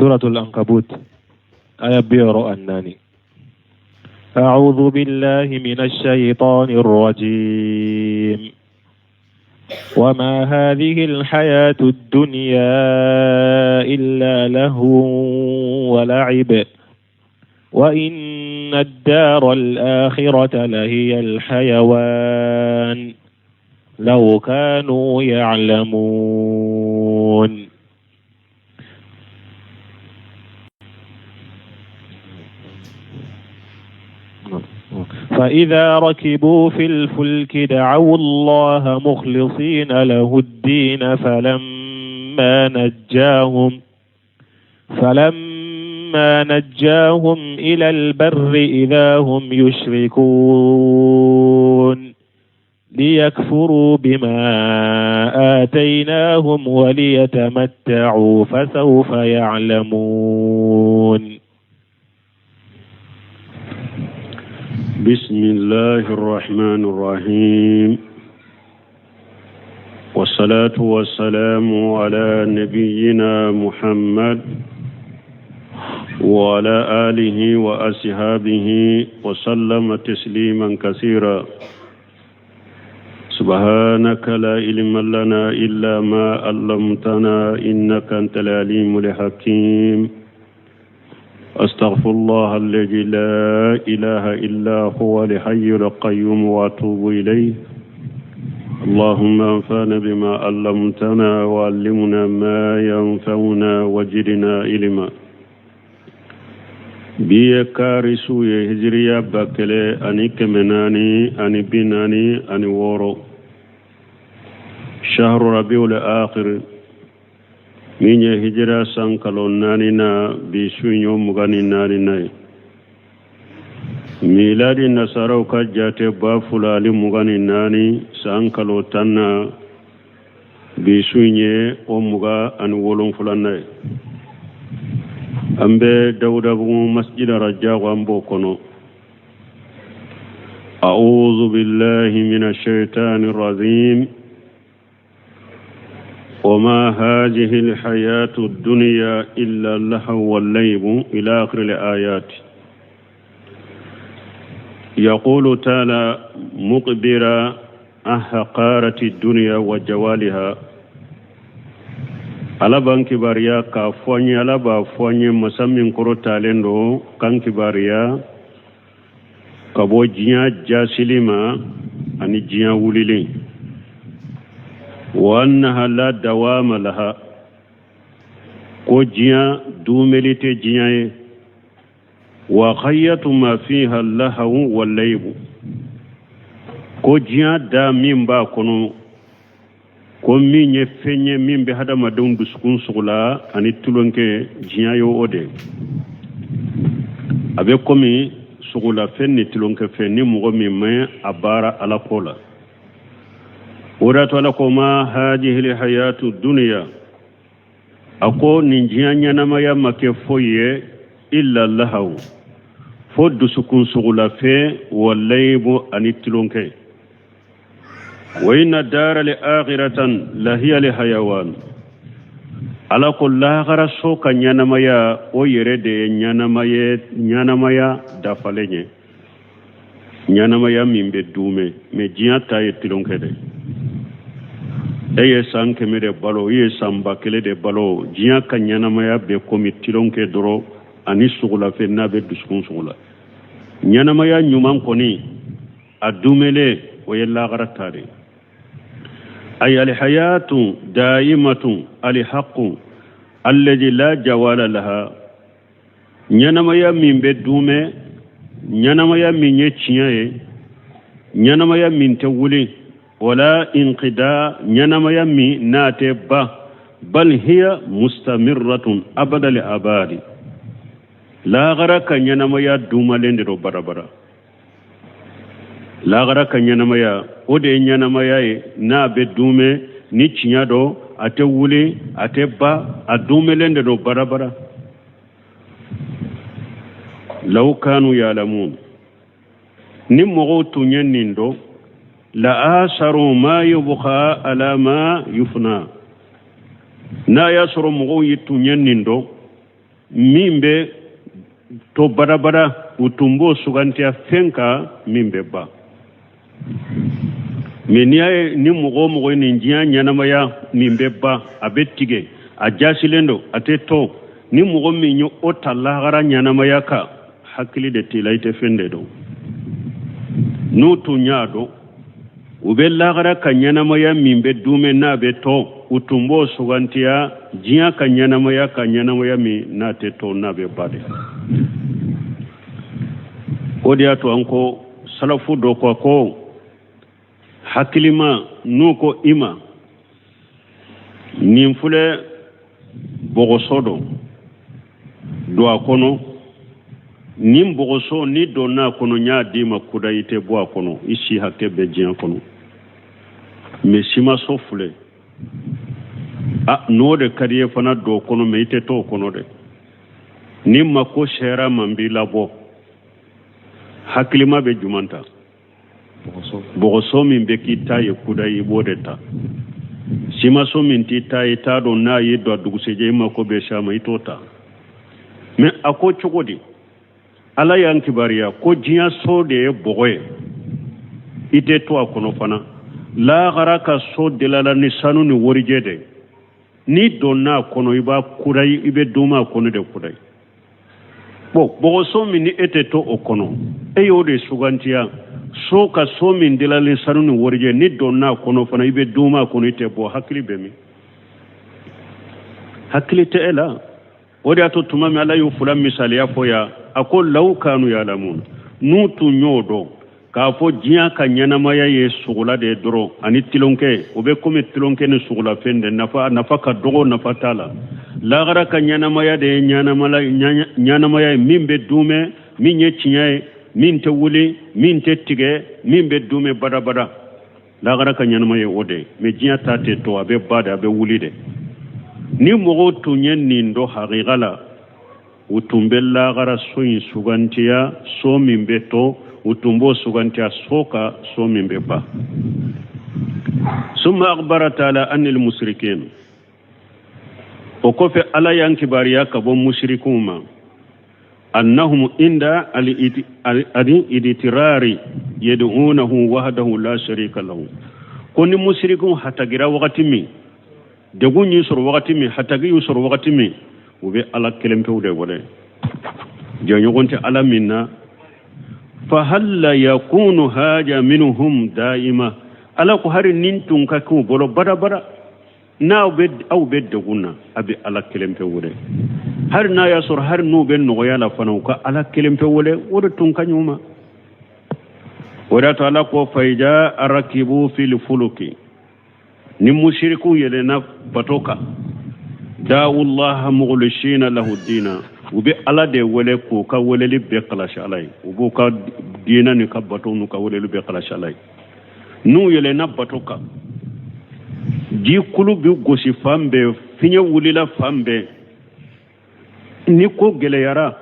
Suratul Ankabut aya 64. أعوذ بالله من الشيطان الرجيم. وما هذه الحياة الدنيا إلا لهو ولعب وإن الدار الآخرة لهي الحيوان لو كانوا يعلمون. فإذا ركبوا في الفلك دعوا الله مخلصين له الدين فلما نجاهم إلى البر إذا هم يشركون ليكفروا بما آتيناهم وليتمتعوا فسوف يعلمون. بسم الله الرحمن الرحيم، والصلاة والسلام على نبينا محمد وعلى آله وأصحابه وسلم تسليما كثيرا. سبحانك لا علم لنا إلا ما علمتنا إنك أنت العليم الحكيم. أستغفر الله الذي لا إله إلا هو الحي القيوم وأتوب إليه. اللهم انفعنا بما علمتنا وعلمنا ما ينفعنا وزدنا علما. Bi ye kari su ye, hijiriya 1446, shahru rabiul akhir, min ye hijira san kalo naanina, bi su in y'o 24na ye. Miladi nasaraw ka jate 2024 san kalo 10na, bi su in ye o 27nan ye. An bɛ Dawudabugu masjid Rajago, an b'o kɔnɔ. أعوذ بالله من الشيطان الرجيم. وما هذه الحياة الدنيا إلا اللهو واللعب إلى آخر الآيات. يقول تعالى مخبرا عن حقارة الدنيا وزوالها. Ala b'an kibaruya k'a fɔ an ye, Ala b'a fɔ an ye, masa min kɔrɔtalen don, k'an kibaruya ka bɔ diɲɛ jasili ma ani diɲɛ wulilen. Wa annaha la dawama laha, ko diɲɛ duumeli tɛ diɲɛ ye. Wa ghayatu ma fiha lahawu wa layibu, ko diɲɛ da min b'a kɔnɔ, ko min ye fɛn ye min bɛ hadamadenw dusukun sugula ani tulonkɛ, diɲɛ ye o de. A bɛ komi sugulafɛn ni tulonkɛfɛn, ni mɔgɔ min ma a baara Ala ko la. O de y'a to Ala ko ma hadihil hayatu duniya, a ko nin diɲɛ ɲɛnamaya ma kɛ foyi ye illa lahaw, fo dusukun sugulafɛn, wa layibu ani tulonkɛ. Wa inna dara li akhiratan lahiya li hayawan, Ala ko lahara so ka ɲɛnamaya, o yɛrɛ de ye ɲɛnamaya, ɲɛnamaya dafalen ye, ɲɛnamaya min bɛ duumɛ. Mɛ diɲɛ ta ye tulonkɛ de. E ye san 100 de balo, i ye san 1000 de balo, diɲɛ ka ɲɛnamaya bɛ komi tulonkɛ dɔrɔn ani sugulafɛn n'a bɛ dusukun sugula. Ɲɛnamaya ɲuman kɔni, a dumelen, o ye lahara ta de. Ay alhayatu daimatun alhaqu alladhi la jawala laha, ɲɛnamaya min bɛ dumɛ, ɲɛnamaya min ye tiɲɛ ye, ɲɛnamaya min tɛ wuli, wala inqida, ɲɛnamaya min n'a tɛ ban, bal hiya mustamirratun abadal abadi. Lahara ka ɲɛnamaya dumalen de don barabara. Lahara ka ɲɛnamaya, o de ye ɲɛnamaya ye n'a bɛ dumɛ, ni tiɲɛ don, a tɛ wuli, a tɛ ban, a dumɛlen de don barabara. Law kanu yalamun, ni mɔgɔw tun ye nin dɔn, la asaru ma yubqa ala ma yufna, n'a y'a sɔrɔ mɔgɔw ye tun ye nin dɔn. Min bɛ to badabada, u tun b'o sugantiya fɛn kan min bɛ ban. Mais n'i y'a ye, ni mɔgɔ o mɔgɔ ye nin diɲɛ ɲɛnamaya min bɛ ban, a bɛ tigɛ, a jasilen don, a tɛ to, ni mɔgɔ min ye o ta lahara ɲɛnamaya kan, hakili de t'i la, i tɛ fɛn de dɔn. N'u tun y'a dɔn u bɛ lahara ka ɲɛnamaya min bɛ duumɛ, n'a bɛ to, u tun b'o sugantiya diɲɛ ka ɲɛnamaya ka ɲɛnamaya min n'a tɛ to, n'a bɛ ban de. O de y'a to an ko salafu dɔ ko hakilima n'u ko i ma nin filɛ bɔgɔso dɔ don a kɔnɔ, nin bɔgɔso n'i donna a kɔnɔ, n y'a d'i ma kuda, i tɛ bɔ a kɔnɔ i si hakɛ bɛ diɲɛ kɔnɔ. Mais simaso filɛ, a n'o de ka di i ye fana, don o kɔnɔ, mais i tɛ to o kɔnɔ dɛ. Ni mako sera ma, n b'i labɔ. Hakilima bɛ juman ta? Bɔgɔso min bɛ k'i ta ye kuda, i b'o de ta. Simaso min t'i ta ye, t'a dɔn n'a y'i don a dugusɛjɛ i mako bɛ s'a ma, i t'o ta. Mais a ko cogo di? Ala y'an kibaruya ko diɲɛ so de ye bɔgɔ ye, i tɛ to a kɔnɔ fana. Lahara ka so delala ni sanu ni warijɛ de, n'i donna a kɔnɔ i b'a kudayi, i bɛ duumɛ a kɔnɔ de kudayi. Bon, bɔgɔso min ni e tɛ to o kɔnɔ, e y'o de sugantiya so ka so min delalen sanu ni warijɛ, n'i donna a kɔnɔ fana i bɛ duumɛ a kɔnɔ, i tɛ bɔ. Hakili bɛ min? Hakili tɛ e la. O de y'a to tuma min Ala y'u fila misaliya fɔ yan, a ko law kanu yalamun, n'u tun y'o dɔn k'a fɔ diɲɛ ka ɲɛnamaya ye sogola de ye dɔrɔn ani tilonkɛ, o bɛ komi tilonkɛ ni sogolafɛn de, nafa ka dɔgɔ, nafa t'a la. Lahara ka ɲɛnamaya de ye ɲɛnamaya ye min bɛ duumɛ, min ye tiɲɛ ye, min tɛ wuli, min tɛ tigɛ, min bɛ duumɛ badabada. Lahara ka ɲɛnamaya ye o de ye. Mais diɲɛ ta tɛ to, a bɛ ban de, a bɛ wuli de. Ni mɔgɔw tun ye nin dɔn hakika la, u tun bɛ lahara so in sugantiya, so min bɛ to, u tun b'o sugantiya so ka so min bɛ ban. Summa akhbara taala anil musrikin, o kɔfɛ Ala y'an kibaruya ka bɔ musirikiw ma, annahum inda al-idtirari yad'unahu wahdahu la sharika lahu, ko ni musirikiw hatagira wagati min, degun y'u sɔrɔ wagati min, hatagi y'u sɔrɔ wagati min, u bɛ Ala kelen pewu de wele, jɛɲɔgɔn tɛ Ala min na. Fahalla yakunu haja minhum da'ima, Ala ko hari nin tun ka k'u bolo badabada, n'aw bɛ aw bɛ degun na, a bɛ Ala kelen pe wele. Hari n'a y'a sɔrɔ hari n'u bɛ nɔgɔya la fana, u ka Ala kelen pe wele, o de tun ka ɲi u ma. O de y'a to Ala ko faiza rakibu fil fuluki, ni musirikiw yɛlɛnna bato kan, da'ullaha mukhlisina lahu dina, u bɛ Ala de wele k'u ka weleli bɛɛ kalasi Ala ye. U b'u ka diina n'u ka bato n'u ka weleli bɛɛ kalasi Ala ye. N'u yɛlɛnna bato kan, jikulu bɛ gosi fan bɛɛ, fiɲɛ wulila fan bɛɛ, ni ko gɛlɛyara,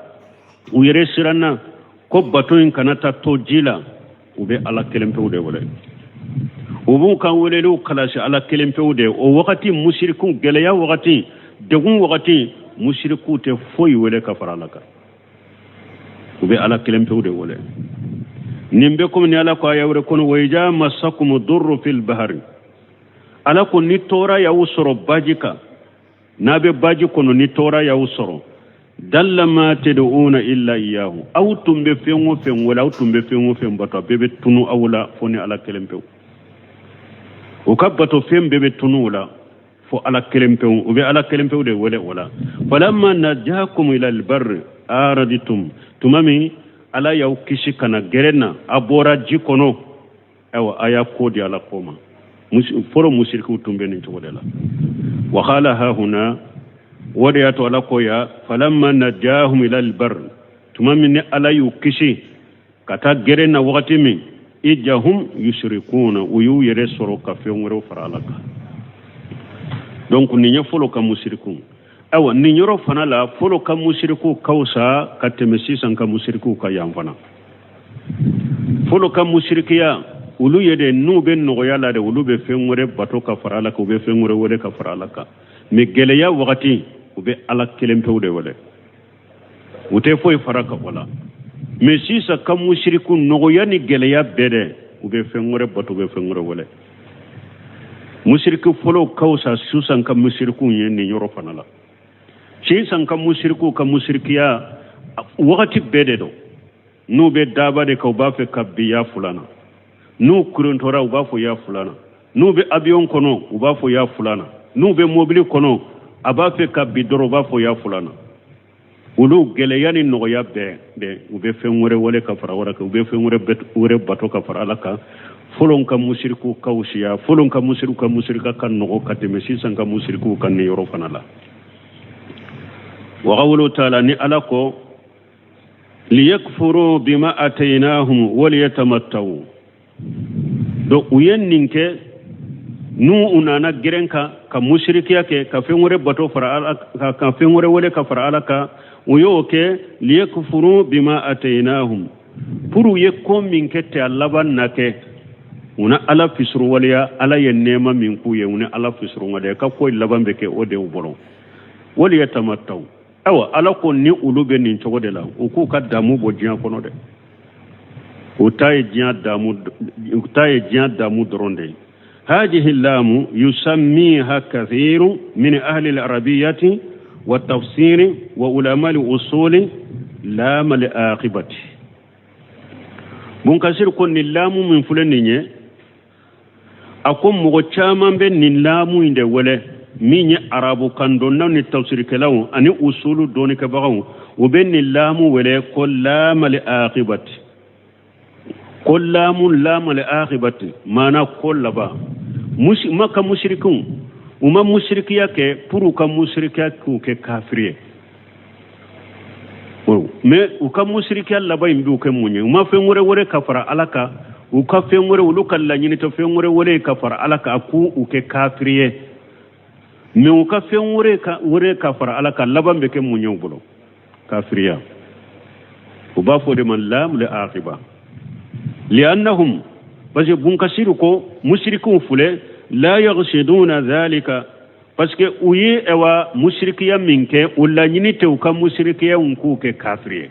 u yɛrɛ siranna ko bato in kana taa to ji la, u bɛ Ala kelen pewu de wele, u b'u ka weleliw kalasi Ala kelen pewu de. O wagati musirikiw, gɛlɛya wagati, degun wagati, musirikiw tɛ foyi wele ka fara Ala kan, u bɛ Ala kelen pewu de wele. Nin bɛ komi ni Ala ko aya wɛrɛ kɔnɔ, wa iza masakum durru fil bahari, Ala ko ni tɔɔrɔ y'aw sɔrɔ baji kan, n'a bɛ baji kɔnɔ, ni tɔɔrɔ y'aw sɔrɔ, dalla ma tad'una illa iyahu, aw tun bɛ fɛn o fɛn wele, aw tun bɛ fɛn o fɛn bato, a bɛɛ bɛ tunu aw la fo ni Ala kelen pewu. U ka bato fɛn bɛɛ bɛ tunu u la fo Ala kelen pewu, u bɛ Ala kelen pewu de wele o la. Falamma najakum ila albarri araditum, tuma min Ala y'aw kisi ka na gɛrɛn na, a bɔra ji kɔnɔ, ayiwa a y'a ko di Ala ko ma. Fɔlɔ musirikiw tun bɛ nin cogo de la. Wa qala hahuna, o de y'a to Ala ko ya falamma najahum ila albar, tuma min ni Ala y'u kisi ka taa gɛrɛn na wagati min, ijahum yusirikuna, u y'u yɛrɛ sɔrɔ ka fɛn wɛrɛw fara Ala kan. Donc nin ye fɔlɔ ka musirikiw. Ayiwa nin yɔrɔ fana la, fɔlɔ ka musirikiw ka fisa ka tɛmɛ sisan ka musirikiw ka yan fana. Fɔlɔ ka musirikiya, olu ye de n'u bɛ nɔgɔya la de, olu bɛ fɛn wɛrɛ bato ka fara Ala kan, u bɛ fɛn wɛrɛ wele ka fara Ala kan. Mais gɛlɛya wagati, u bɛ Ala kelen pewu de wele. U tɛ foyi fara ka o la. Mais sisan ka musiriku nɔgɔya ni gɛlɛya bɛɛ dɛ, u bɛ fɛn wɛrɛ bato, u bɛ fɛn wɛrɛ wele. Musiriki fɔlɔw ka fisa sisan ka musirikuw ye nin yɔrɔ fana la. Sisan ka musirikuw ka musirikiya wagati bɛɛ de don. N'u bɛ daba de kan, u b'a fɛ ka bin ya fulana. N'u kuruntɔra, u b'a fɔ ya fulana. N'u bɛ avion kɔnɔ, u b'a fɔ ya fulana. N'u bɛ mobili kɔnɔ, a b'a fɛ ka bin dɔrɔn, u b'a fɔ ya fulana. Olu gɛlɛya ni nɔgɔya bɛɛ de, u bɛ fɛn wɛrɛ wele ka fara wɛrɛ kan, u bɛ fɛn wɛrɛ bato ka fara Ala kan. Fɔlɔ ka musiriku ka wusiya, fɔlɔ ka musiriku ka musirika ka nɔgɔ ka tɛmɛ sisan ka musirikuw kan nin yɔrɔ fana la. Wa qawlu taala, ni Ala ko liyakfuru bima atainahum waliyatamattau. Donc u ye nin kɛ, n'u u nana gɛrɛn kan ka musirikiya kɛ, ka fɛn wɛrɛ bato fara Ala kan, ka fɛn wɛrɛ wele ka fara Ala kan, u y'o kɛ liyakfuru bima atainahum, pour u ye ko min kɛ ten, a laban na kɛ u na Ala fisuruwaleya. Ala ye nɛɛma min k'u ye, u ni Ala fisuruwaleya ka ko laban bɛ kɛ o de y'u bolo. Waliyatamattau. Ayiwa, Ala ko ni olu bɛ nin cogo de la, u k'u ka damu bɔ diɲɛ kɔnɔ dɛ. U ta ye diɲɛ damu, u ta ye diɲɛ damu dɔrɔn de ye. Hadihi lamu yusammiha kathiru min ahli al-arabiyyati wa tafsiri wa ulama al-usuli lam al-aqibati. Bunkasir ko nin lamu min filɛ nin ye, a ko mɔgɔ caman bɛ nin laamu in de wele, min ye arabukan dɔnnaw ni tafsirikɛlaw ani usulu dɔnnikɛbagaw, u bɛ nin laamu wele ko laamali akibati, ko laamu laamali akibati, maana ko laban. Maka musirikiw, u ma musirikiya kɛ pour u ka musirikiya k'u kɛ kafiri ye, mais u ka musirikiya laban in b'u kɛ mun ye? U ma fɛn wɛrɛ wele ka fara Ala kan. U ka fɛn wɛrɛ, olu ka laɲini tɛ fɛn wɛrɛ wele ka fara Ala kan k'u u kɛ kafiri ye, mais u ka fɛn wɛrɛ ka wɛrɛ ka fara Ala kan, laban bɛ kɛ mun ye u bolo? Kafiriya. U b'a fɔ de ma lamul akiba, liannahum, parce que Bunkasiru ko musirikiw filɛ, la yagsiduna dhalika, parce que u ye ɛwa musirikiya min kɛ, u laɲini tɛ u ka musirikiya k'u kɛ kafiri ye,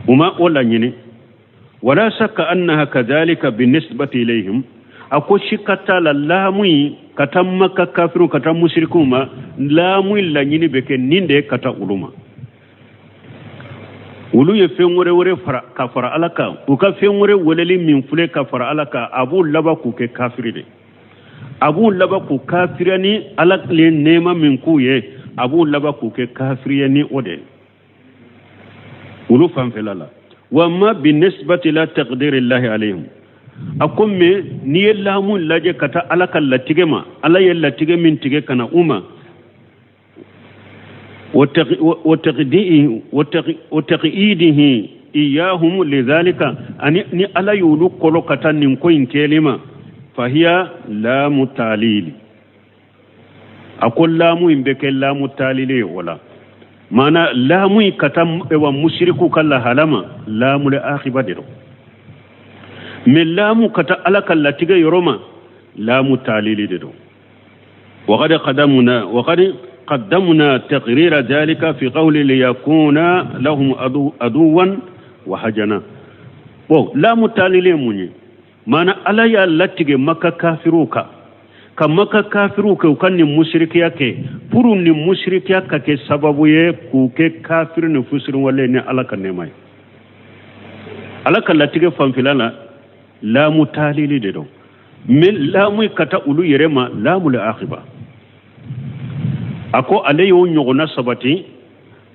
u ma o laɲini. Wala shakka annaha kadhalika binisbati ilayhim. A ko sikka t'a la, laamu in ka taa Maka kafiriw, ka taa musirikiw ma, laamu in laɲini bɛ kɛ nin de ye ka taa olu ma. Olu ye fɛn wɛrɛ wɛrɛ fara ka fara Ala kan. U ka fɛn wɛrɛ weleli min filɛ ka fara Ala kan, a b'u laban k'u kɛ kafiri de, a b'u laban k'u kafiriya ni Ala ye nɛɛma min k'u ye, a b'u laban k'u kɛ kafiriya ni o de ye olu fanfɛla la. Wa ma binisbati la taqdirillahi alayhim. A ko mais n'i ye laamu lajɛ ka taa Ala ka latigɛ ma, Ala ye latigɛ min tigɛ ka na u ma, wa taqyidihi iyahum lidhalika, ani ni Ala y'olu kɔlɔ ka taa nin ko in kɛli ma, fahiya laamu talili. A ko laamu in bɛ kɛ laamu talili ye o la, maana laamu in ka taa wa musiriku ka lahala ma, laamu le akiba de don, mais laamu ka taa Ala ka latigɛ yɔrɔ ma, laamu talili de don. وقد قدمنا وقد قدمنا تقرير ذلك في قول ليكون لهم عدوا وحزنا. Bon, laamu talili mun ye? Maana Ala y'a latigɛ Maka kafiriw kan, ka Maka kafiriw kɛ u ka nin musirikiya kɛ, pour nin musirikiya ka kɛ sababu ye k'u kɛ kafiri ni fusiriwale ni Ala ka nɛɛma ye. Ala ka latigɛ fanfɛla la, laamu talili de don, mais laamu ka taa olu yɛrɛ ma, laamu le akiba. A ko ale y'o ɲɔgɔnna sabati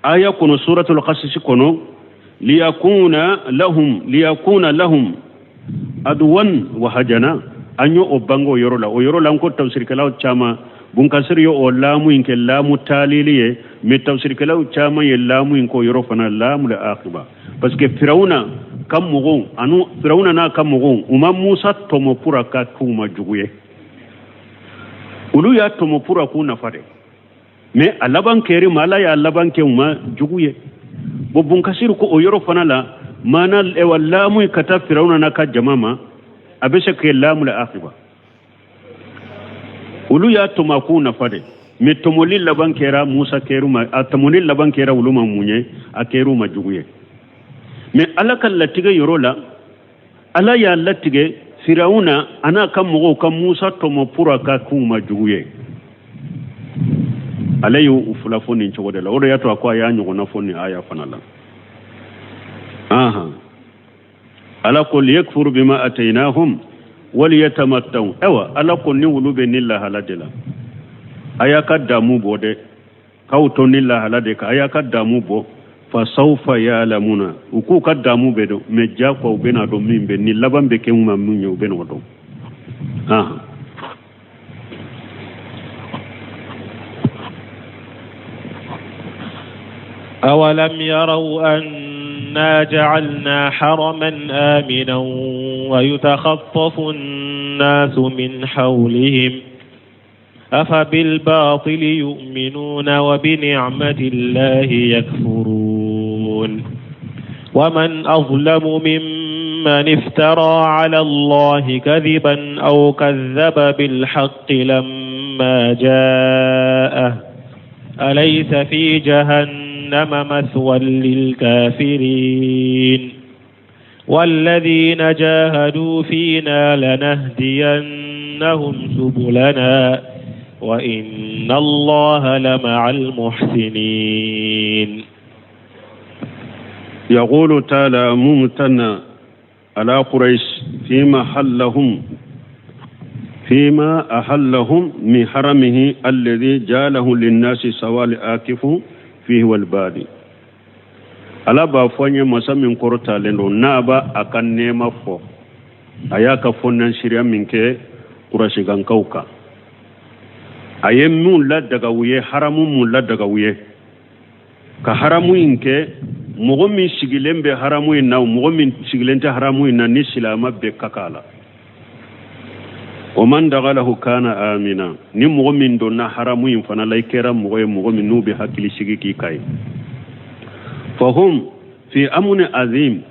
aya kɔnɔ, suratul kasisi kɔnɔ, liyakuna lahum aduwan wa hajana. An y'o bange o yɔrɔ la. O yɔrɔ la, n ko tafsirikɛlaw caman, Bunkasiri ye o laamu in kɛ laamu talili ye, mais tafsirikɛlaw caman ye laamu in k'o yɔrɔ fana laamu le akiba, parce que Firawuna ka mɔgɔw anu Firawuna n'a ka mɔgɔw, u ma Musa tɔmɔ pour a ka k'u ma jugu ye, olu y'a tɔmɔ pour a k'u nafa de, mais a laban kɛri ma, Ala y'a laban kɛ u ma jugu ye. Bon, Bunkasiri ko o yɔrɔ fana la, maana ewa laamu ka taa Firawuna n'a ka jama ma, a bɛ se ka kɛ laamu le akiba, olu y'a tɔmɔ a k'u nafa de. Mais tɔmɔli laban kɛra Musa kɛr'u ma, a tɔmɔli laban kɛra olu ma mun ye? A kɛr'u ma jugu ye. Mais Ala ka latigɛ yɔrɔ la, Ala y'a latigɛ Firawuna a n'a ka mɔgɔw ka Musa tɔmɔ pour a ka k'u ma jugu ye. Ale y'u fila fɔ nin cogo de la. O de y'a to a ko a y'a ɲɔgɔnna fɔ nin aya fana la. Ahan, Ala ko liyakfuru bima atainahum waliyatamattau. Ayiwa, Ala ko ni olu bɛ nin lahala de la, a y'a ka damu bɔ dɛ, k'aw to nin lahala de kan, a y'a ka damu bɔ. Fasawfa yalamuna, u k'u ka damu bɛ dɔn, mais jagoya u bɛna dɔn min bɛ nin laban bɛ kɛ ma min ye, u bɛna o dɔn. Ahan. أولم يروا أنا جعلنا حرما آمنا ويتخطف الناس من حولهم أفبالباطل يؤمنون وبنعمة الله يكفرون ومن أظلم ممن افترى على الله كذبا أو كذب بالحق لما جاءه أليس في جهنم مثوى للكافرين والذين جاهدوا فينا لنهدينهم سبلنا وإن الله لمع المحسنين. يقول تعالى ممتنا على قريش فيما أحلهم من حرمه الذي جعله للناس سواء الآكف فيه والبادي. Ala b'a fɔ an ye, masa min kɔrɔtalen don, n'a b'a a ka nɛɛma fɔ, a y'a ka fɔnansiriya min kɛ kurasikankaw kan, a ye mun ladaga u ye, haramu mun ladaga u ye, ka haramu in kɛ mɔgɔ min sigilen bɛ haramu in na, mɔgɔ min sigilen tɛ haramu in na, ni silama bɛɛ ka kan a la. Wa man dakalahu kana amina, ni mɔgɔ min donna haramu in fana la, i kɛra mɔgɔ ye, mɔgɔ min n'u bɛ hakili sigi k'i ka ye. Fahum fi amuni azim,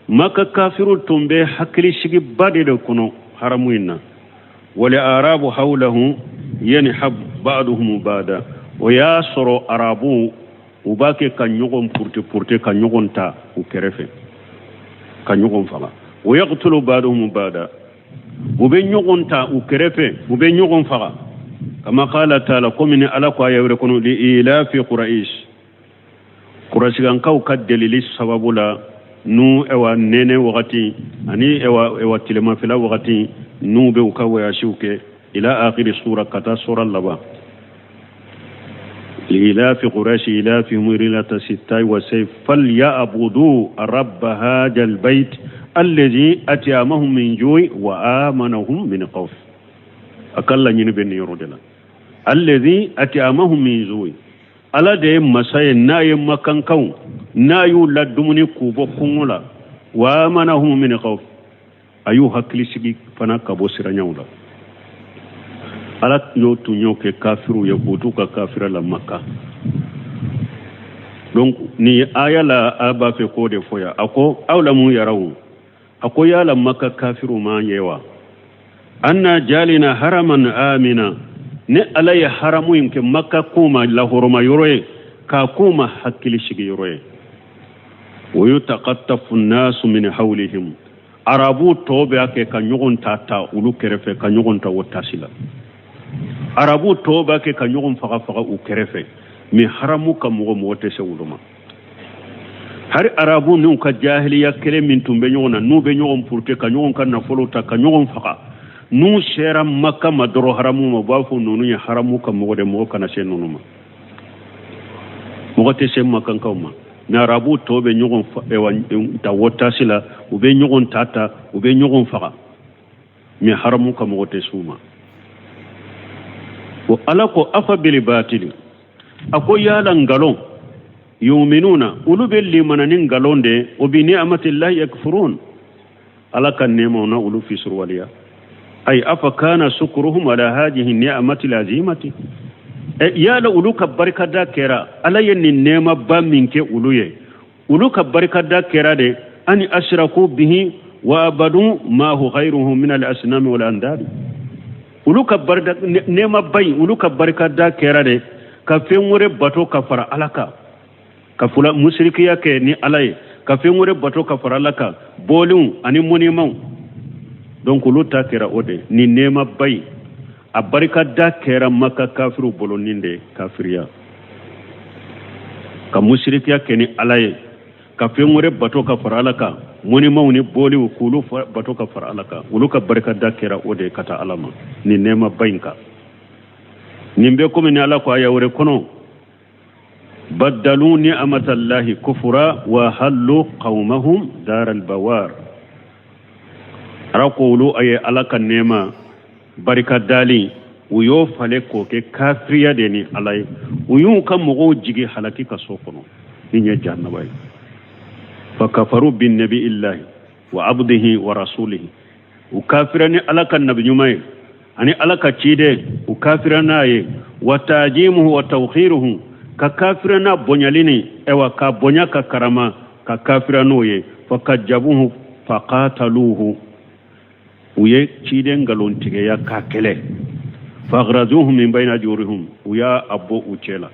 Maka kafiru tun bɛ hakili sigiba de kɔnɔ haramu in na. Wal arabu hawlahu yanhab ba'duhum ba'da, o y'a sɔrɔ arabu u b'a kɛ ka ɲɔgɔn purute purute, ka ɲɔgɔn ta u kɛrɛfɛ, ka ɲɔgɔn faga. Wa yaqtulu ba'duhum ba'da, u bɛ ɲɔgɔn ta u kɛrɛfɛ, u bɛ ɲɔgɔn faga. Kama qala ta'ala, komi ni Ala ko aya wɛrɛ kɔnɔ, li ilafi quraish, kurasikankaw ka delili sababu la, n'u ɛwa nɛnɛ wagati ani ɛwa tilemafɛla wagati, n'u bɛ u ka wayasiw kɛ, ila akhiri sura, ka taa sura laban. لإلاف قريش إلافهم رحلة الشتاء والصيف فليعبدوا رب هذا البيت الذي أطعمهم من جوع وآمنهم من خوف. أقل ɲini bɛ nin yɔrɔ de la. الذي أطعمهم من جوع, Ala de ye masa ye n'a ye makankaw n'a y'u ladumuni k'u bɔ kɔngɔ la. وآمنهم من خوف, a y'u hakili sigi fana ka bɔ siranyaw la. Ala y'o tun y'o kɛ kafiriw ye k'u t'u ka kafira la Maka. Donc nin aya la, a b'a fɛ k'o de fɔ yan. A ko أولم يروا, a ko yala Maka kafiriw m'a ye wa, أنا جعلنا حرما آمنا, ne Ala ye haramu in kɛ Maka k'u ma lahɔrɔma yɔrɔ ye, k'a k'u ma hakili sigi yɔrɔ ye. ويتخطف الناس من حولهم, arabu tɔw bɛ kɛ ka ɲɔgɔn ta ta olu kɛrɛfɛ, ka ɲɔgɔn ta o tasi la. Arabu tɔw b'a kɛ ka ɲɔgɔn faga faga u kɛrɛfɛ, mais haramu ka mɔgɔ mɔgɔ tɛ se olu ma. Hari arabu n'u ka jahiliya kelen min tun bɛ ɲɔgɔn na, n'u bɛ ɲɔgɔn purute, ka ɲɔgɔn ka nafolo ta, ka ɲɔgɔn faga, n'u sera Maka ma dɔrɔn, haramu ma, u b'a fɔ ninnu ye haramu ka mɔgɔ de, mɔgɔ kana se ninnu ma, mɔgɔ tɛ se makankaw ma. Mais arabu tɔw bɛ ɲɔgɔn ta wɔtasi la, u bɛ ɲɔgɔn ta ta, u bɛ ɲɔgɔn faga, mais haramu ka mɔgɔ tɛ s'u ma. O Ala ko أفبالباطل, a ko yala nkalon, يؤمنون, olu bɛ limana ni nkalon de, وبنعمة الله يكفرون, Ala ka nɛɛmaw na olu fisuruwaleya. أي أفكان شكرهم على هذه النعمة العظيمة, yala olu ka barikada kɛra Ala ye nin nɛɛmaba min kɛ olu ye, olu ka barikada kɛra de أن أشركوا به وعبدوا ما هو غيره من الأصنام والأنداد. Olu ka barika nɛɛmaba in, olu ka barikada kɛra de ka fɛn wɛrɛ bato ka fara Ala kan, ka fula musirikiya kɛ ni Ala ye, ka fɛn wɛrɛ bato ka fara Ala kan, bɔlenw ani mɔnimaw. Donc olu ta kɛra o de. Nin nɛɛmaba in, a barikada kɛra Maka kafiriw bolo nin de kafiriya, ka musirikiya kɛ ni Ala ye, ka fɛn wɛrɛ bato ka fara Ala kan, mɔnimaw ni boliw, k'olu bato ka fara Ala kan. Olu ka barikada kɛra o de ka taa Ala ma nin nɛɛmaba in kan. Nin bɛ komi ni Ala ko aya wɛrɛ kɔnɔ: baddalu ni'amatallahi kufura wa hallu qawmahum daral bawar. Ala ko olu a ye Ala ka nɛɛma barika dali, u y'o falen k'o kɛ kafiriya de ni Ala ye. U y'u ka mɔgɔw jigi halaki ka so kɔnɔ ni ye jahannaba ye. Fa kafaru bin nabi illahi wa abdihi wa rasulihi. U kafira ni Ala ka nabi ɲuman ye ani Ala ka ciden, u kafira n'a ye. Wa tajimuhu wa tawkhiruhu, ka kafira n'a bonyali ni ewa ka bonya ka karama, ka kafira n'o ye. Fa kajabuhu fa qataluhu, u ye ciden nkalontigiya k'a kɛlɛ. Fa akhrajuhum min bayna ajurihim, u y'a a bɔ u cɛ la.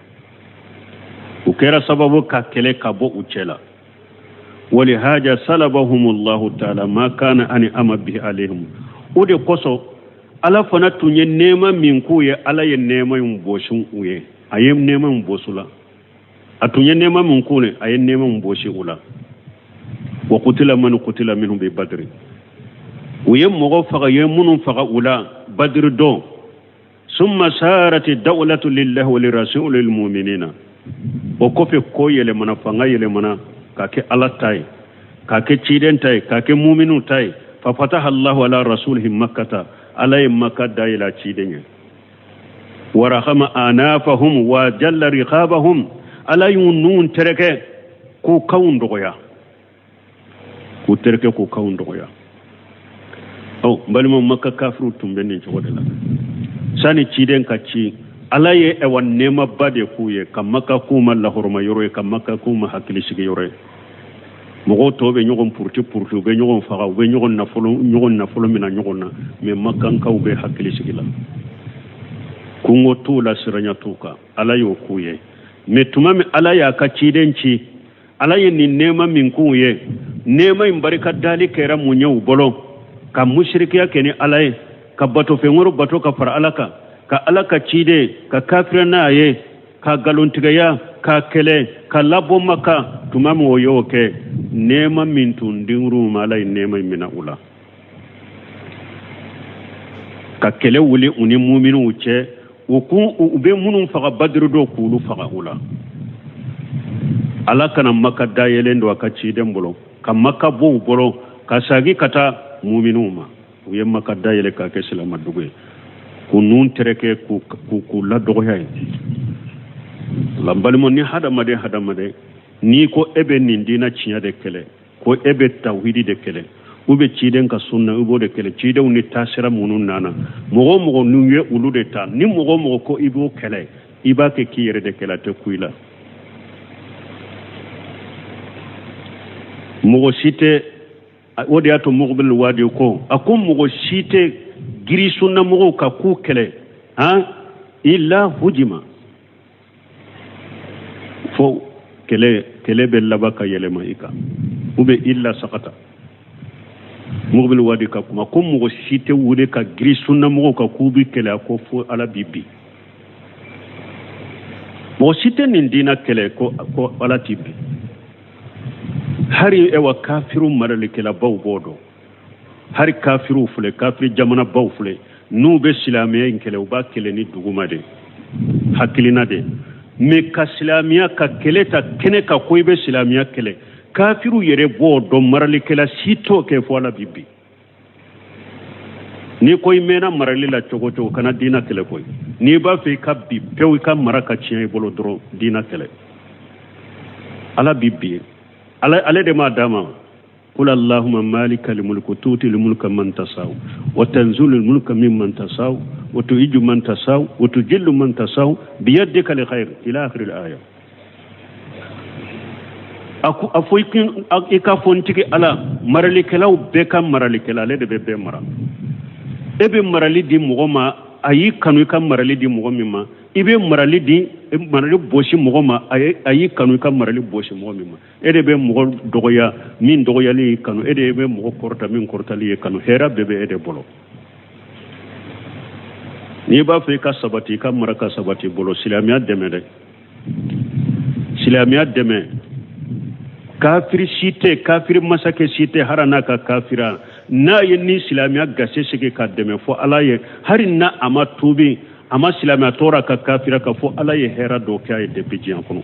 U kɛra sababu ka kɛlɛ ka bɔ u cɛ la. Walihaja salabahumullahu taala ma kana ani ama bihi alayhim. O de kosɔn Ala fana tun ye nɛɛma min k'u ye, Ala ye nɛɛma in bɔsi u ye. A ye nɛɛma in bɔsi u la. A tun ye nɛɛma min k'u ye, a ye nɛɛma in bɔsi u la. Wa kutila man kutila minhum bi badri, u ye mɔgɔ faga, u ye minnu faga u la Badiri don. Summa sarati dawlatu lillahi wa lirasuli lmuminina. O kɔfɛ ko yɛlɛmana, fanga yɛlɛmana k'a kɛ Ala ta ye, k'a kɛ ciden ta ye, k'a kɛ muminu ta ye. Fa fataha Allahu ala rasulihi makkata, Ala ye Makka dayɛlɛ a ciden ye. Warahama anafahum wa jalla riqabahum, Ala y'u nun tereke k'u kanw dɔgɔya, k'u tereke k'u kanw dɔgɔya. Ɔ n balimaw, Maka kafiriw tun bɛ nin cogo de la sani ciden ka ci. Ala ye ɛwa nɛɛmaba de k'u ye, ka Maka k'u ma lahɔrɔma yɔrɔ ye, ka Maka k'u ma hakili sigi yɔrɔ ye. Mɔgɔw tɔw bɛ ɲɔgɔn puruti puruti, u bɛ ɲɔgɔn faga, u bɛ ɲɔgɔn nafolo mina ɲɔgɔn na, mais Makankaw bɛ hakili sigi la, kungo t'u la, siranya t'u kan. Ala y'o k'u ye. Mais tuma min Ala y'a ka ciden ci, Ala ye nin nɛɛma min k'u ye, nɛɛma in barika dali kɛra mun ye u bolo? Ka musirikiya kɛ ni Ala ye, ka batofɛn wɛrɛ bato ka fara Ala kan, ka Ala ka ciden ka kafira n'a ye, ka nkalontigɛya, ka kɛlɛ, ka labɔ Maka. Tuma min o y'o kɛ, nɛɛma min tun dir'u ma, Ala ye nɛɛma in mina u la, ka kɛlɛ wuli u ni muminuw cɛ. U kun u bɛ minnu faga Badiri don, k'olu faga u la. Ala kana Maka dayɛlɛn don a ka ciden bolo, ka Maka bɔ u bolo, ka sagi ka taa muminuw ma. U ye Maka dayɛlɛ k'a kɛ silamadugu ye, k'u nun tereke, k'u ladɔgɔya ye. La n balimaw, ni hadamaden n'i ko e bɛ nin diinɛ tiɲɛ de kɛlɛ, ko e bɛ tawhidi de kɛlɛ, u bɛ ciden ka sunna, i b'o de kɛlɛ, cidenw ni taasira minnu nana, mɔgɔ o mɔgɔ n'u ye olu de ta, ni mɔgɔ o mɔgɔ ko i b'o kɛlɛ, i b'a kɛ k'i yɛrɛ de kɛlɛ, a tɛ ku i la. Mɔgɔ si tɛ. O de y'a to Mɔgɔbili Wadi ko, a ko mɔgɔ si tɛ giri sunnamɔgɔw ka k'u kɛlɛ han illa hujima, fo kɛlɛ bɛ laban ka yɛlɛma i kan, ou bien illa sakata. Mɔgɔbili Wadi ka kuma ko mɔgɔ si tɛ wuli ka giri sunnamɔgɔw ka k'u bi kɛlɛ, a ko fo Ala bi bin. Mɔgɔ si tɛ nin diinɛ kɛlɛ ko Ala ti bin. Hari ewa kafiru maralikɛlabaw b'o dɔn. Hari kafiruw filɛ, kafiri jamanabaw filɛ, n'u bɛ silamɛya in kɛlɛ, u b'a kɛlɛ ni duguma de hakilina de. Mais ka silamɛya ka kɛlɛ ta kɛnɛ kan ko i bɛ silamɛya kɛlɛ, kafiru yɛrɛ b'o dɔn, maralikɛla si t'o kɛ fo Ala bi bin. N'i ko i mɛnna marali la cogo o cogo, kana diinɛ kɛlɛ koyi. N'i b'a fɛ i ka bi pewu, i ka mara ka tiɲɛ i bolo dɔrɔn, diinɛ kɛlɛ, Ala bi bin. Ala ale de m'a d'a ma. قل اللهم مالك الملك تؤتي الملك من تشاء وتنزل الملك ممن تشاء وتعز من تشاء وتذل من تشاء بيدك الخير إلى آخر الآية. A fɔ i ka fɔ n tigi Ala, maralikɛlaw bɛɛ ka maralikɛla, ale de bɛ bɛɛ mara. E bɛ marali di mɔgɔ ma, a y'i kanu i ka marali di mɔgɔ min ma. I bɛ marali di, marali bɔsi mɔgɔ ma, a y'i kanu i ka marali bɔsi mɔgɔ min ma. E de bɛ mɔgɔ dɔgɔya min dɔgɔyali y'i kanu, e de bɛ mɔgɔ kɔrɔta min kɔrɔtali y'i kanu. Hɛrɛ bɛɛ bɛ e de bolo. N'i b'a fɛ i ka sabati, i ka mara ka sabati i bolo, silamɛya dɛmɛ dɛ, silamɛya dɛmɛ. Kafiri si tɛ, kafiri masakɛ si tɛ, hali n'a ka kafira, n'a ye ni silamɛya gasi sigi ka dɛmɛ, fo Ala ye, hali n'a a ma tuubi, a ma silamɛya tɔɔrɔ ka kafira ka, fo Ala ye hɛrɛ dɔ kɛ a ye depuis diɲɛ kɔnɔ.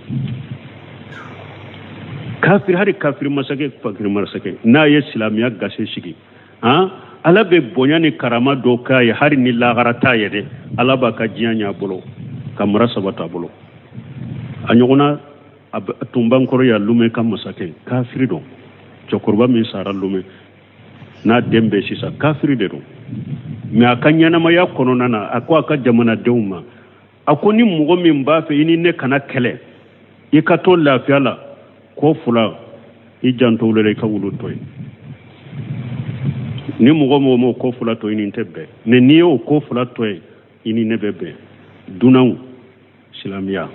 Kafiri, hali kafiri masakɛ, kafiri masakɛ, n'a ye silamɛya gasi sigi, han, Ala bɛ bonya ni karama dɔ k'a ye, hali ni lahara t'a ye dɛ, Ala b'a ka diɲɛ ɲ'a bolo ka mara sabati a bolo. A ɲɔgɔnna a tun b'an kɔrɔ yan, Lome ka masakɛ, kafiri don, cɛkɔrɔba min sara Lome n'a den bɛ sisan, kafiri de don. Mais a ka ɲɛnamaya kɔnɔna na, a ko a ka jamanadenw ma, a ko ni mɔgɔ min b'a fɛ i ni ne kana kɛlɛ, i ka to lafiya la, ko fila i janto olu la, i ka wulu to yen. Ni mɔgɔ mɔgɔ m'o ko fila to, i ni n tɛ bɛn. Mais n'i y'o ko fila to yen, i ni ne bɛ bɛn. Dunanw, silamɛya,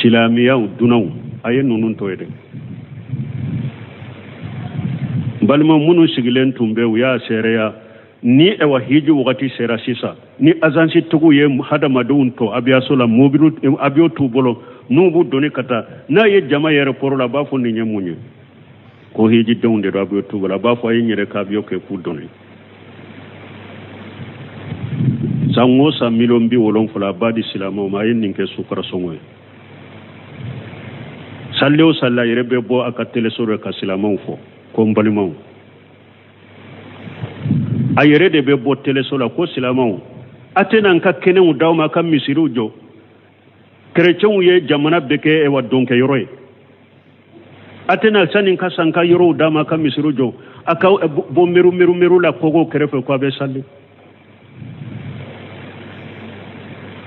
silamɛyaw, dunanw, a ye ninnu to yen dɛ. N balima minnu sigilen tun bɛ, u y'a seereya ni ɛwa hiji wagati sera sisan, ni azansi tigiw ye hadamadenw to aviation la, mobili avion t'u bolo, n'u b'u doni ka taa n'a ye jama yɛrɛ kɔrɔ la, a b'a fɔ nin ye mun ye? Ko hijidenw de don, avion t'u bolo. A b'a fɔ a ye n yɛrɛ ka avion kɛ k'u doni. San o san miliyɔn 70 a b'a di silamɛw ma, a ye nin kɛ sukaro sɔngɔ ye. Sali o sali, a yɛrɛ bɛ bɔ a ka teleso rɔ ka silamɛw fɔ ko n balimaw. A yɛrɛ de bɛ bɔ teleso la ko silamɛw, a tɛna n ka kɛnɛw d'aw ma ka misiriw jɔ. Kerecɛnw ye jamana bɛɛ kɛ ɛwa dɔnkɛyɔrɔ ye. A tɛna sani ka san ka yɔrɔw d'a ma ka misiriw jɔ, a ka bɔ meru meru meru la kogo kɛrɛfɛ ko a bɛ sali.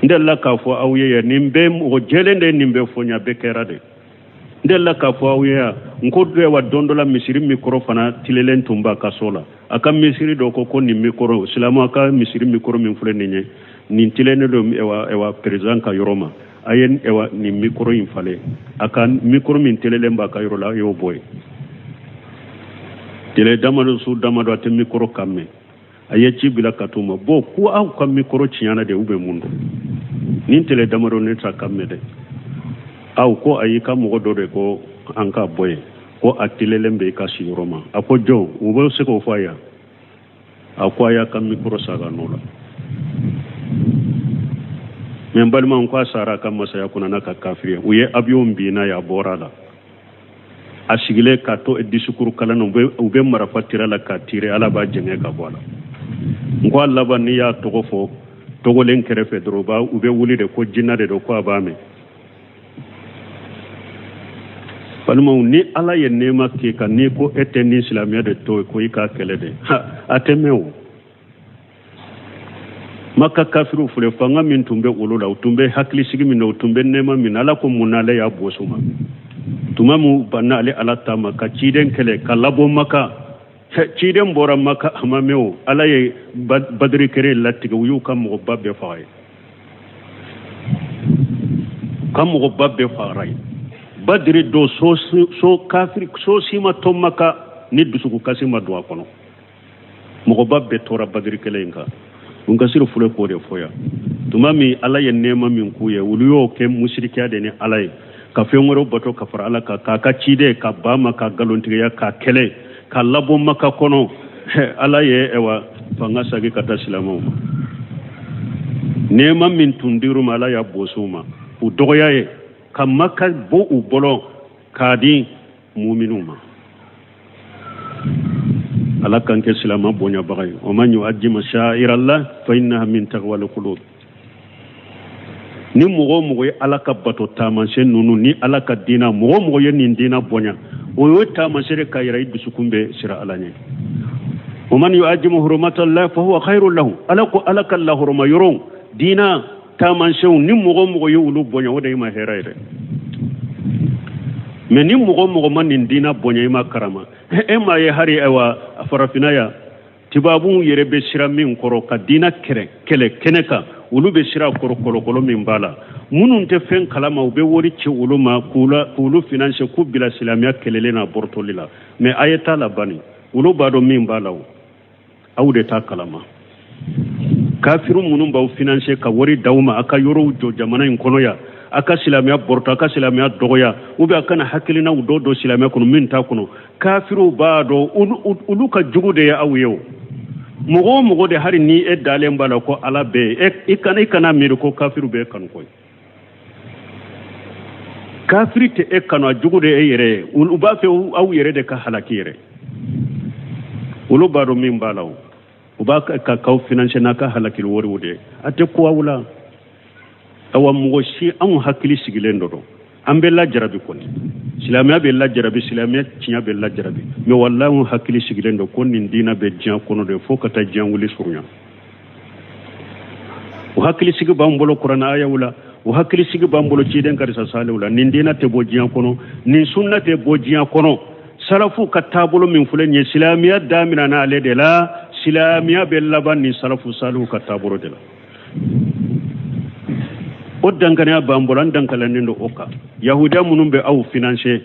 N delila k'a fɔ aw ye yan, nin bɛɛ mɔgɔ jɛlen de ye nin bɛɛ fɔ n ye, a bɛɛ kɛra de. N delila k'a fɔ aw ye yan, n ko wa don dɔ la misiri mikɔrɔ fana tilelen tun b'a ka so la. A ka misiri dɔ ko ko nin mikɔrɔ, silamɛ ka misiri mikɔrɔ min filɛ nin ye, nin tilennen don ɛwa ɛwa président ka yɔrɔ ma, a ye ɛwa nin mikɔrɔ in falen. A ka mikɔrɔ min tilelen b'a ka yɔrɔ la, a y'o bɔ yen. Tile damadɔ, su damadɔ, a tɛ mikɔrɔ kan mɛn. A ye ci bila ka t'u ma bon ko aw ka mikɔrɔ tiɲɛna de, u bɛ mun don nin tile damadɔ ne t'a kan mɛn dɛ. Aw ko ayi, ka mɔgɔ dɔ de ko an ka bɔ yen, ko a tilelen bɛ i ka sigiyɔrɔ ma. A ko jɔn u bɛ se k'o fɔ a ye? A ko a y'a ka mikɔrɔ sa ka nɔ la. Mɛ n balimaw, ko a sara a ka masaya kɔnɔ n'a ka kafiri. U ye avion bin n'a ye, a bɔra a la, a sigilen ka to discours kalan na, u bɛ marafa tira la k'a tire, Ala b'a jɛngɛ ka bɔ a la. N ko a laban, n'i y'a tɔgɔ fɔ tɔgɔlen kɛrɛfɛ dɔrɔn, u bɛ wuli de ko jinɛ de don, ko a b'a mɛn. Balimaw, ni Ala ye nɛɛma k'i kan, n'i ko e tɛ ni silamɛya de to ko i k'a kɛlɛ de, a tɛ mɛn o. Maka kafiriw filɛ, fanga min tun bɛ olu la, u tun bɛ hakilisigi min na, u tun bɛ nɛɛma min na, Ala ko mun na ale y'a bɔsi u ma? Tuma min banna ale Ala ta ma ka ciden kɛlɛ ka labɔ Maka, ciden bɔra Maka a ma mɛn o, Ala ye Badiri kɛlɛ latigɛ, u y'u ka mɔgɔba bɛɛ faga ye, ka mɔgɔba bɛɛ fagara ye Badiri don. So so kafiri so si ma to Maka ni dusukasi ma don a kɔnɔ. Mɔgɔba bɛɛ tora Badiri kɛlɛ in kan. N ka siri filɛ k'o de fɔ yan. Tuma min Ala ye nɛɛma min k'u ye, olu y'o kɛ musirikiya de ni Ala ye, ka fɛn wɛrɛw bato ka fara Ala kan, k'a ka ciden ka ba ma, ka nkalontigiya, ka kɛlɛ ka labɔ Maka kɔnɔ. Ala ye ɛwa fanga sagi ka taa silamɛw ma. Nɛɛma min tun dir'u ma, Ala y'a bɔsi u ma, u dɔgɔya ye ka Maka bɔ u bolo k'a di muminuw ma. Ala k'an kɛ silama bonyabaga ye. Wa man yu'azzim sha'irallah fa innaha min taqwal qulub. Ni mɔgɔ o mɔgɔ ye Ala ka bato taamasiyɛn ninnu ni Ala ka diina, mɔgɔ o mɔgɔ ye nin diina bonya, o y'o taamasiyɛn k'a yira i dusukun bɛ siran Ala ɲɛ. Wa man yu'azzim hurumatallah fa huwa khairun lahu. Ala ko Ala ka lahɔrɔma yɔrɔw, diina taamasiyɛnw, ni mɔgɔ o mɔgɔ ye olu bonya, o de y'i ma hɛrɛ ye dɛ. Mɛ ni mɔgɔ o mɔgɔ ma nin diina bonya, i ma karama. E m'a ye hari ayiwa farafinna yan. Tubabuw yɛrɛ bɛ siran min kɔrɔ ka diinɛ kɛrɛ kɛlɛ kɛnɛ kan, olu bɛ siran kɔrɔ kɔlɔkɔlɔ min b'a la. Minnu tɛ fɛn kalama, u bɛ wari ci olu ma k'olu finanse k'u bila silamɛya kɛlɛlen n'a bɔrɔtɔli la. Mais a ye t'a la bani, olu b'a dɔn min b'a la, o aw de t'a kalama. Kafiru minnu b'aw finanse ka wari d'aw ma, a ka yɔrɔw jɔ jamana in kɔnɔ yan, a ka silamɛya bɔrɔtɔ, a ka silamɛya dɔgɔya, ou bien a kana hakilinaw dɔ don silamɛya kɔnɔ min t'a kɔnɔ. Kafiruw b'a dɔn, olu ka jugu de ye aw ye. O mɔgɔ o mɔgɔ de, hali ni e dalen b'a la ko Ala bɛ yen, i kana miiri ko kafiru b'e kanu koyi. Kafiri tɛ e kanu, a jugu de e yɛrɛ ye. U b'a fɛ aw yɛrɛ de ka halaki yɛrɛ. Olu b'a dɔn min b'a la, o u b'a ka k'aw finanse n'a ka halakili wariw de ye. A tɛ ko aw la. Awa, mɔgɔ si, anw hakili sigilen dɔ don, an bɛ lajarabi kɔni, silamɛya bɛ lajarabi, silamɛya tiɲɛ bɛ lajarabi, mais walahi anw hakili sigilen don ko nin diinɛ bɛ diɲɛ kɔnɔ de fo ka taa diɲɛ wuli surunya. O hakilisigi b'an bolo kuranɛ ayaw la, o hakilisigi b'an bolo ciden karisa saliw la. Nin diinɛ tɛ bɔ diɲɛ kɔnɔ, nin sunna tɛ bɔ diɲɛ kɔnɔ. Salafu ka taabolo min filɛ nin ye, silamɛya daminɛna ale de la, silamɛya bɛ laban nin salafu saliw ka taabolo de la. O dankaniya b'an bolo, an dankalannen don o kan. Yahudiya minnu bɛ aw finanse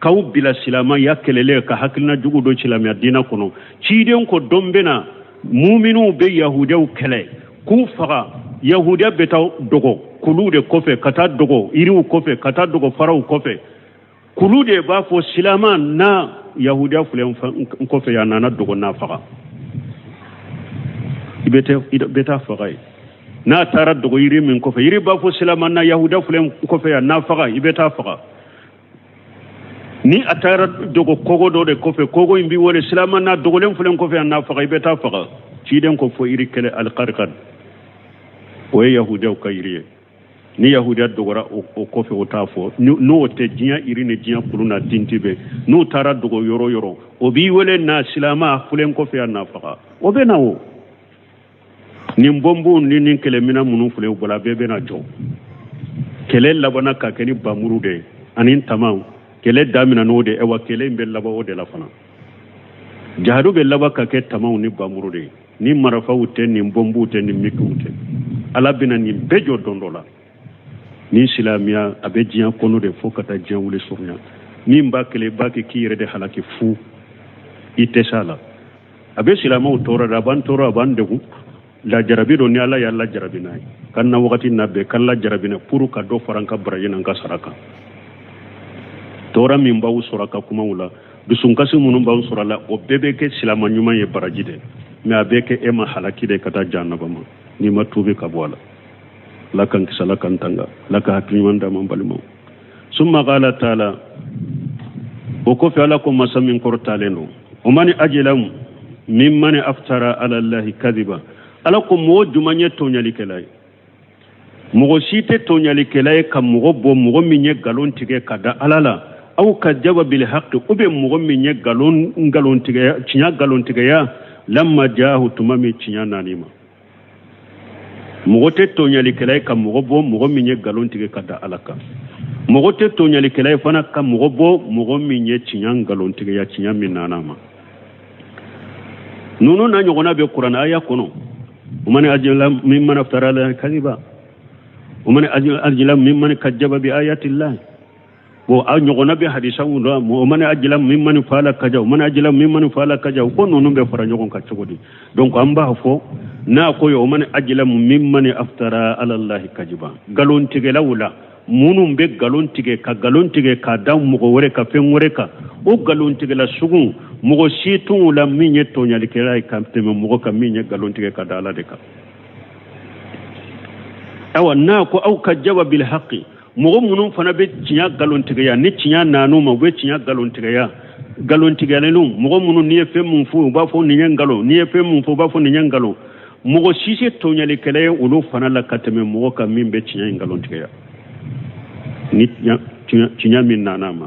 k'aw bila silamɛya kɛlɛlen, ka hakilina jugu don silamɛya diinɛ kɔnɔ, ciden ko don bɛ na, muminiw bɛ yahudiyaw kɛlɛ k'u faga. Yahudiya bɛ taa dogo kuluw de kɔfɛ, ka taa dogo yiriw kɔfɛ, ka taa dogo faraw kɔfɛ. Kulu de b'a fɔ silama na, yahudiya filɛ n kɔfɛ yan, nana dogo n'a faga. I bɛ taa faga yen. N'a taara dogo yiri min kɔfɛ, yiri b'a fɔ silama na, yahudiya filɛ n kɔfɛ yan, n'a faga, i bɛ taa faga. Ni a taara dogo kogo dɔ de kɔfɛ, kogo in b'i wele, silama na, dogolen filɛ n kɔfɛ yan, n'a faga, i bɛ taa faga. Ciden ko fo yiri kelen, alikarikan, o ye yahudiyaw ka yiri ye. Ni yahudiya dogora o kɔfɛ, o t'a fɔ. N'o tɛ, diɲɛ yiri ni diɲɛ kulu n'a tinti bɛɛ, n'u taara dogo yɔrɔ yɔrɔ, o b'i wele na, silama filɛ n kɔfɛ yan, n'a faga. O bɛ na. O nin bɔnbɔnw ni nin kɛlɛminɛn minnu filɛ u bolo, a bɛɛ bɛna jɔ. Kɛlɛ labanna ka kɛ ni bamuru de ye ani tamaw. Kɛlɛ damina n'o de ye, wa kɛlɛ in bɛ laban o de la fana. Jahadu bɛ laban ka kɛ tamaw ni bamuru de ye, ni marifaw tɛ, nin bɔnbuw tɛ, ni mikiw tɛ. Ala bɛna nin bɛɛ jɔ don dɔ la. Ni silamɛya a bɛ diɲɛ kɔnɔ de fo ka taa diɲɛ wuli surunya. Min b'a kɛlɛ, i b'a kɛ k'i yɛrɛ de halaki fu, i tɛ s'a la. A bɛ silamɛw tɔɔrɔ de, a b'an tɔɔrɔ, a b'an degun. Lajarabi don, ni Ala y'a lajarabi n'a ye ka na wagati na bɛɛ ka lajarabi na pour ka dɔ fara an ka baraji n'an ka sara kan. Tɔɔrɔ min b'aw sɔrɔ a ka kumaw la, dusunkasi minnu b'aw sɔrɔ a la, o bɛɛ bɛ kɛ silama ɲuman ye baraji de, mais a bɛ kɛ e ma halaki de ka taa jahanaba ma n'i ma tuubi ka bɔ a la. Ala k'an kisi, Ala k'an tanga, Ala ka hakili ɲuman d'an ma, balimaw. Summa qala taala, o kɔfɛ Ala ko, masa min kɔrɔtalen don, o mani ajlamu mimman aftara ala Allahi kadiba. Ala ko mɔgɔ juman ye tɔɲalikɛla ye? Mɔgɔ si tɛ tɔɲalikɛla ye ka mɔgɔ bɔ mɔgɔ min ye nkalon tigɛ ka da Ala la, aw kajaba bil haqi, ou bien mɔgɔ min ye nkalon tigɛ, tiɲɛ nkalon tigɛya, lamma jaahu, tuma min tiɲɛ nan'i ma. Mɔgɔ tɛ tɔɲalikɛla ye ka mɔgɔ bɔ mɔgɔ min ye nkalon tigɛ ka da Ala kan. Mɔgɔ tɛ tɔɲalikɛla ye fana ka mɔgɔ bɔ mɔgɔ min ye tiɲɛ nkalon tigɛya, tiɲɛ min nana ma. Ninnu n'a ɲɔgɔnna bɛ kuranɛ aya kɔnɔ. O man ajlamu mimman aftara ala kadiba, o man ajlamu mimman kajaba bi ayatillah. Bon, a ɲɔgɔnna bɛ hadisaw la, o man ajlamu mimman fala kaja, o man ajlamu mimman fala kaja. Ko ninnu bɛ fara ɲɔgɔn kan cogo di? Donc an b'a fɔ n'a ko ye, o man ajlamu mimman aftara ala Allahi kajiba, nkalontigɛlaw la, minnu bɛ nkalon tigɛ ka nkalon tigɛ ka da mɔgɔ wɛrɛ ka fɛn wɛrɛ kan, o nkalontigɛla sugu, mɔgɔ si t'u la min ye tɔɲalikɛla ye ka tɛmɛ mɔgɔ kan min ye nkalon tigɛ ka da Ala de kan. Ayiwa, n'a ko aw kajaba bil haqi, mɔgɔ minnu fana bɛ tiɲɛ nkalontigiya, ni tiɲɛ nan'u ma, u bɛ tiɲɛ nkalontigiya, nkalontigɛlenw, mɔgɔ minnu n'i ye fɛn min fɔ, u b'a fɔ nin ye nkalon, n'i ye fɛn min fɔ, u b'a fɔ nin ye nkalon. Mɔgɔ si tɛ tɔɲalikɛla ye olu fana la ka tɛmɛ mɔgɔ kan min bɛ tiɲɛ nkalontigiya ni tiɲɛ min nana ma.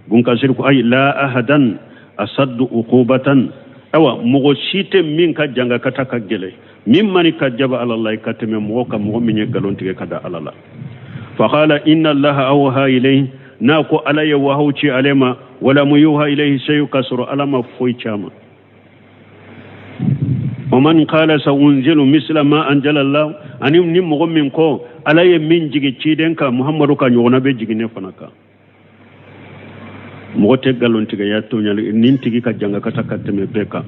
Bun Kasiri ko ayi, la ahadan asaddu uqubatan, ayiwa, mɔgɔ si tɛ min ka jangakata ka gɛlɛn mimman kajaba ala Allahi ka tɛmɛ mɔgɔ kan mɔgɔ min ye nkalon tigɛ ka da Ala la. Faqala inna Allaha awha ilayhi, n'a ko Ala ye wahaw ci ale ma, walamu yuha ilayhi shay'un, ka sɔrɔ Ala ma foyi ci a ma. Wa man qala sa unzilu misla ma anzala Allah, ani ni mɔgɔ min ko Ala ye min jigin ciden kan Muhammadu kan ɲɔgɔnna bɛ jigin ne fana kan. Mɔgɔ tɛ nkalontigɛya tɔɲali nin tigi ka jangakata ka tɛmɛ bɛɛ kan.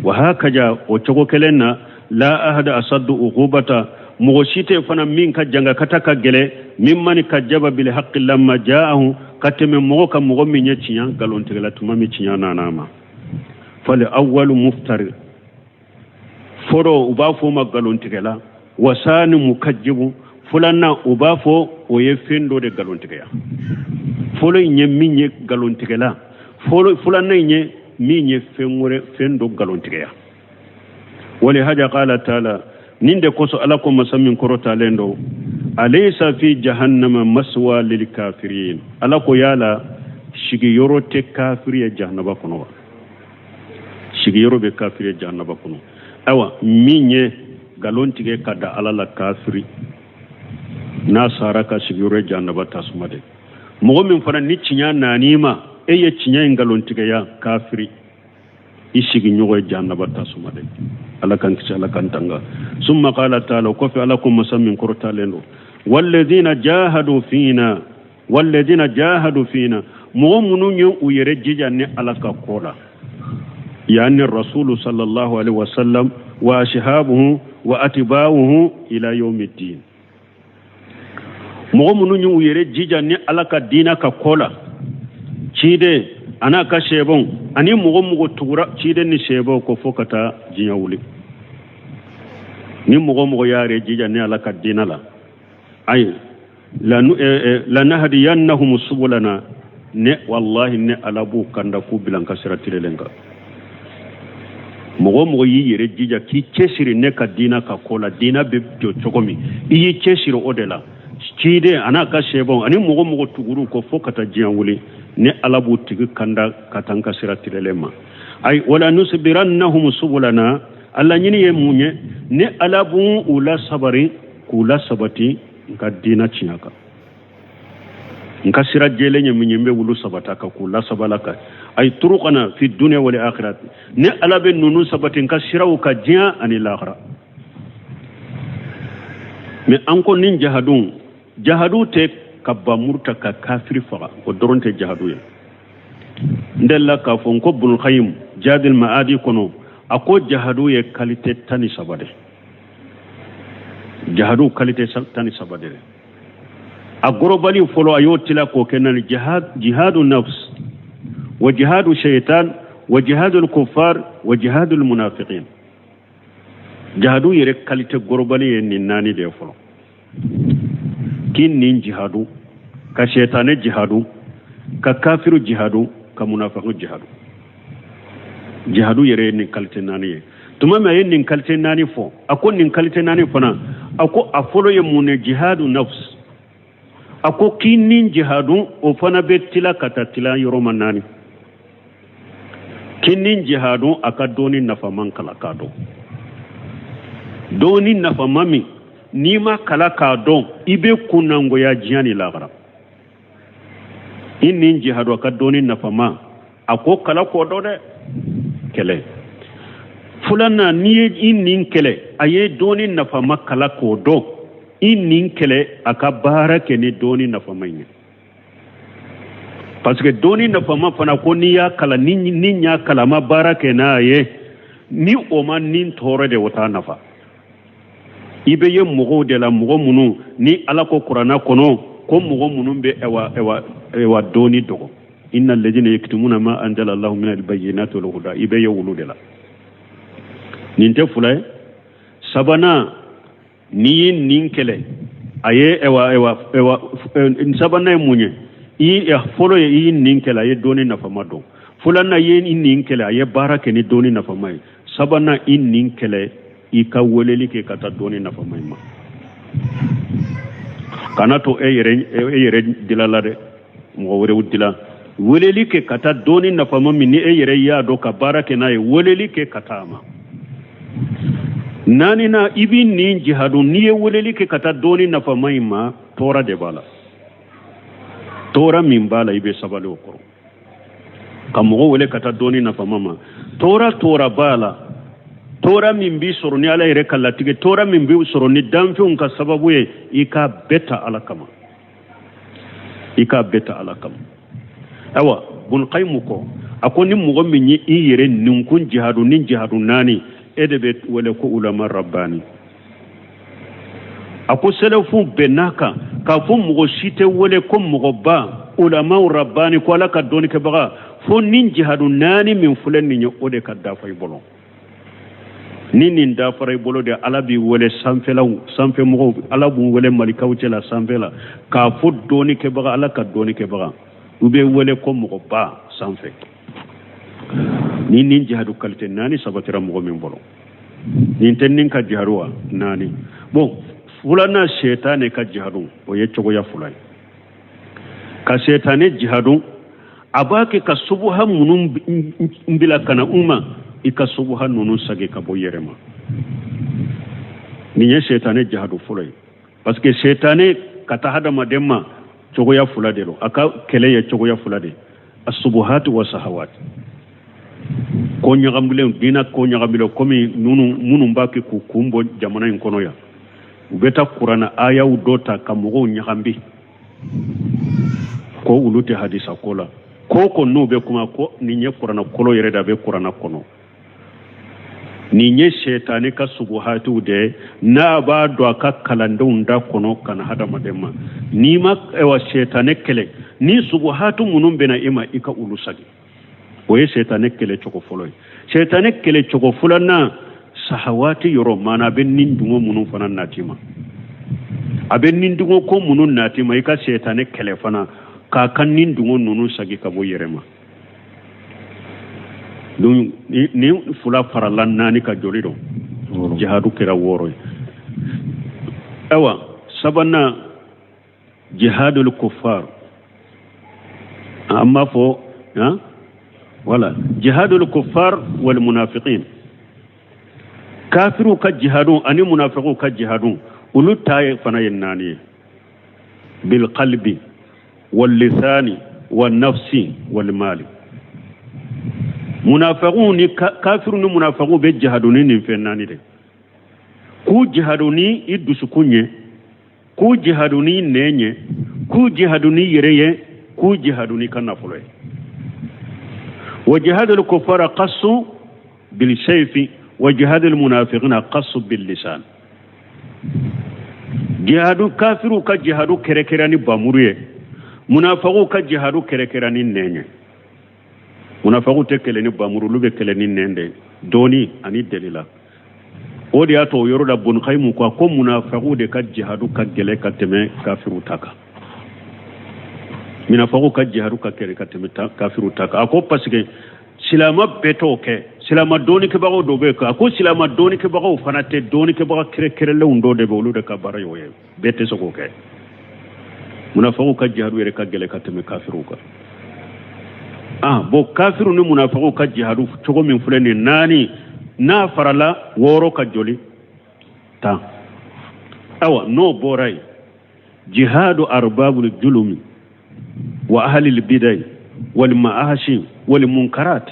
Wa hakaja, o cogo kelen na, la ahada asaddu uqubata, mɔgɔ si tɛ fana min ka jangakata ka gɛlɛn mimman kajjaba bil haqqi lamma ja'ahu, ka tɛmɛ mɔgɔ kan mɔgɔ min ye tiɲɛ nkalontigɛla tuma min tiɲɛ nana a ma. Fal awwalu muftari, fɔlɔ u b'a fɔ o ma nkalontigɛla, wa sani mukajjibu, filanan u b'a fɔ o ye fɛn dɔ de nkalontigɛya. Fɔlɔ in ye min ye nkalontigɛla, fɔlɔ filanan in ye min ye fɛn wɛrɛ fɛn dɔ nkalontigɛya. Walihaja qala taala, nin de kosɔn Ala ko masa min kɔrɔtalen don, alaysa fi jahannama maswa lil kafirin, Ala ko yala sigiyɔrɔ tɛ kafiri ye jahanaba kɔnɔ wa? Sigiyɔrɔ bɛ kafiri ye jahanaba kɔnɔ. Ayiwa, min ye nkalon tigɛ ka da Ala la kafiri, n'a sara ka sigiyɔrɔ ye jahanaba tasuma de. Mɔgɔ min fana ni tiɲɛ nan'i ma, e ye tiɲɛ in nkalon tigɛya kafiri, i sigiɲɔgɔn ye jahanaba tasuma de. Ala k'an kisi, Ala k'an tanga. Summa qala taala, o kɔfɛ Ala ko masa min kɔrɔtalen don, walladina jahadu fina, walladina jahadu fina, mɔgɔ minnu ye u yɛrɛ jija ni Ala ka ko la, yani rasulu sallallahu alaihi wasallam wa ashabuhu wa atba'uhu ila yawmiddin, mɔgɔ minnu y'u yɛrɛ jija ni Ala ka diina ka ko la, ciden an'a ka sɛbɛnw ani mɔgɔ mɔgɔ tugura ciden ni sɛbɛnw kɔ fo ka taa diɲɛ wuli, ni mɔgɔ mɔgɔ y'a yɛrɛ jija ni Ala ka diina la, ayi lanahdiyannahum subulana, ne wallahi ne Ala b'u kanda k'u bila n ka sira tilelen kan. Mɔgɔ mɔgɔ y'i yɛrɛ jija k'i cɛsiri ne ka diina ka ko la, diina bɛ jɔ cogo min, i y'i cɛsiri o de la, ciden an'a ka sɛbɛnw ani mɔgɔ mɔgɔ tugur'u kɔ fo ka taa diɲɛ wuli, ne Ala b'u tigi kanda ka taa n ka sira tilelen ma. Ayi wala nusbirannahum subulana, a laɲini ye mun ye? Ne Ala b'u u la sabari k'u la sabati n ka diina tiɲɛ kan, n ka sira jɛlen ye min ye, n bɛ wulu sabata kan k'u lasabala kan. Ayi turukana fi dunya wal akhirat, ne Ala bɛ ninnu sabati n ka siraw kan diɲɛ ani lahara. Mais an ko nin jahadu, jahadu tɛ ka bamuru ta ka kafiri faga, o dɔrɔn tɛ jahadu ye. N delila k'a fɔ n ko Bunul Qayyim Jadil Ma'adi kɔnɔ, a ko jahadu ye qualité 13 de, jahadu qualité 13 de. A gorobali fɔlɔ a y'o tila k'o kɛ nani jihadu nafs wa jihadu shaitan wa jihadu kuffar wa jihadu munafiqin. Jihadu yɛrɛ qualité gorobali ye nin naani de ye fɔlɔ, k'i nin jihadu, ka shaitane jihadu, ka kafiru jihadu, ka munafiqu jihadu. Jihadu yɛrɛ ye nin qualité naani ye. Tuma min a ye nin qualité naani fɔ, a ko nin qualité naani fana, a ko a fɔlɔ ye mun ye? Jihadu nafs. A ko k'i nin jihadu, o fana bɛ tila ka taa tila yɔrɔ ma naani. K'i nin jihadu, a ka dɔnni nafaman kalan k'a dɔn, dɔnni nafama min n'i ma kalan k'a dɔn, i bɛ kunnangoya diɲɛ ni lahara. I nin jihadu, a ka dɔnni nafama, a ko kalan k'o dɔn dɛ. Kɛlɛ filanan, n'i ye i nin kɛlɛ, a ye dɔnni nafama kalan k'o dɔn, i nin kɛlɛ, a ka baara kɛ ni dɔnni nafama in ye. Parce que dɔnni nafama fana ko n'i y'a kalan, ni y'a kalan ma baara kɛ n'a ye, ni o ma nin tɔɔrɔ de, o t'a nafa. I bɛ ye mɔgɔw de la, mɔgɔ minnu ni Ala ko kuranna kɔnɔ ko mɔgɔ minnu bɛ ɛwa ɛwa ɛwa dɔnni dogo, inna alladhina yaktumuna ma anzala Allahu min albayyinati wal huda, i bɛ ye olu de la. Nin tɛ fila ye. Sabanan, n'i ye nin kɛlɛ, a ye ɛwa ɛwa ɛwa sabanan ye mun ye? I fɔlɔ ye i ye nin kɛlɛ, a ye dɔnni nafama dɔn. Filanan, i ye nin kɛlɛ, a ye baara kɛ ni dɔnni nafama ye. Sabanan, i nin kɛlɛ, i ka weleli kɛ ka taa dɔnni nafama in ma. Kana to e yɛrɛ dila la dɛ, mɔgɔ wɛrɛw dila. Weleli kɛ ka taa dɔnni nafama min ni e yɛrɛ y'a dɔn ka baara kɛ n'a ye, weleli kɛ ka taa a ma. Naaninan, i b'i nin jihadu, n'i ye weleli kɛ ka taa dɔnni nafama in ma, tɔɔrɔ de b'a la. Tɔɔrɔ min b'a la, i bɛ sabali o kɔrɔ. Ka mɔgɔ wele ka taa dɔnni nafama ma, tɔɔrɔ tɔɔrɔ b'a la. Tɔɔrɔ min b'i sɔrɔ ni Ala yɛrɛ ka latigɛ, tɔɔrɔ min b'i sɔrɔ ni danfɛnw ka sababu ye, i k'a bɛɛ ta Ala kama, i k'a bɛɛ ta Ala kama. Ayiwa, Bun Kayimu ko, a ko ni mɔgɔ min ye i yɛrɛ ninkun jihadu ni jihadu naani, e de bɛ wele ko ulama rabbani. A ko sɛlɛfu bɛnn'a kan k'a fɔ mɔgɔ si tɛ wele ko mɔgɔba ulama rabbani, ko Ala ka dɔnnikɛbaga, fo ni jihadu naani min filɛ nin ye, o de ka dafa i bolo. Ni nin dafara i bolo de, Ala b'i wele sanfɛlaw, sanfɛmɔgɔw, Ala b'u wele malikaw cɛla sanfɛ la k'a fɔ dɔnnikɛbaga, Ala ka dɔnnikɛbaga. U bɛ wele ko mɔgɔba sanfɛ. Ni nin jihadu kalite naani sabatira mɔgɔ min bolo, nin tɛ nin ka jihadu wa naani. Bon, filanan, sɛtanɛ ka jihadu, o ye cogoya fila ye. Ka sɛtanɛ jihadu, a b'a kɛ ka subuha minnu bila ka na u ma, i ka subuha ninnu sagi ka bɔ yɛrɛ ma. Nin ye sɛtanɛ jihadu fɔlɔ ye, parce que sɛtanɛ ka taa hadamaden ma cogoya fila de don. A ka kɛlɛ ye cogoya fila de, asubuhati wa sahawati. Ko ɲagamilen, diinɛ ko ɲagamilen, komi minnu b'a kɛ k'u kun bɔ jamana in kɔnɔ yan, u bɛ taa kuranna ayaw dɔ ta ka mɔgɔw ɲagambi ko olu tɛ hadisa ko la. Ko ko n'u bɛ kuma ko nin ye kuranna kolo yɛrɛ de, a bɛ kuranna kɔnɔ. Nin ye sɛtanɛ ka subuhatiw de ye, n'a b'a don a ka kalandenw da kɔnɔ ka na hadamaden ma. N'i ma ayiwa sɛtanɛ kɛlɛ, ni subuhatu minnu bɛna i ma, i ka olu sagi. O ye sɛtanɛ kɛlɛ cogo fɔlɔ ye. Sɛtanɛ kɛlɛ cogo filanan, sahawati yɔrɔ, maana a bɛ nin dungo minnu fana nati ma, a bɛ nin dungo ko minnu nati ma, i ka sɛtanɛ kɛlɛ fana k'a ka nin dungo ninnu sagi ka bɔ yɛrɛ ma. Donc nin fila farala naani ka joli don, jihadu kɛra wɔɔrɔ ye. Ayiwa, sabanan, jihadul kuffar, an b'a fɔ han, wala jihadul kuffar wal munafiqin, kafiriw ka jihadu ani munafiqw ka jihadu, olu ta ye fana ye naani ye: bil qalbi wal lisani wal nafsi wal mali. Munafiqw ni kafiriw ni munafiqw bɛ jihadu ni nin fɛn naani de: k'u jihadu ni i dusukun ye, k'u jihadu ni nɛn ye, k'u jihadu ni yɛrɛ ye, k'u jihadu ni ka nafolo ye. Wa jihadul kuffara qassu bil sayfi wa jihadul munafiqina qassu bil lisan. Jihadu, kafiriw ka jihadu kɛrɛkɛra ni bamuru ye, munafiqw ka jihadu kɛrɛkɛra ni nɛn ye. Munafiqw tɛ kɛlɛ ni bamuru, olu bɛ kɛlɛ ni nɛn de, dɔɔni ani delila. O de y'a to o yɔrɔ la Bun Kayimu ko ko munafiqw de ka jihadu ka gɛlɛn ka tɛmɛ kafiriw ta kan. Munafiqw ka jihadu ka gɛlɛn ka tɛmɛ kafiriw ta kan. A ko parce que silama bɛɛ t'o kɛ, silama dɔɔnikɛbagaw dɔw bɛ yen. A ko silama dɔɔnikɛbagaw fana tɛ dɔɔnikɛbaga kɛrɛkɛrɛnlenw dɔw de bɛ, olu de ka baara y'o ye, bɛɛ tɛ se k'o kɛ. Munafiqw ka jihadu yɛrɛ ka gɛlɛn ka tɛmɛ kafiriw kan. Ah bon, kafiriw ni munafiqw ka jihadu cogo min filɛ nin naani, n'a farala wɔɔrɔ ka joli 10. Awa, n'o bɔra yen, jihadu arbabul julumi wa ahlil bidai wal ma'ashi wal munkarat.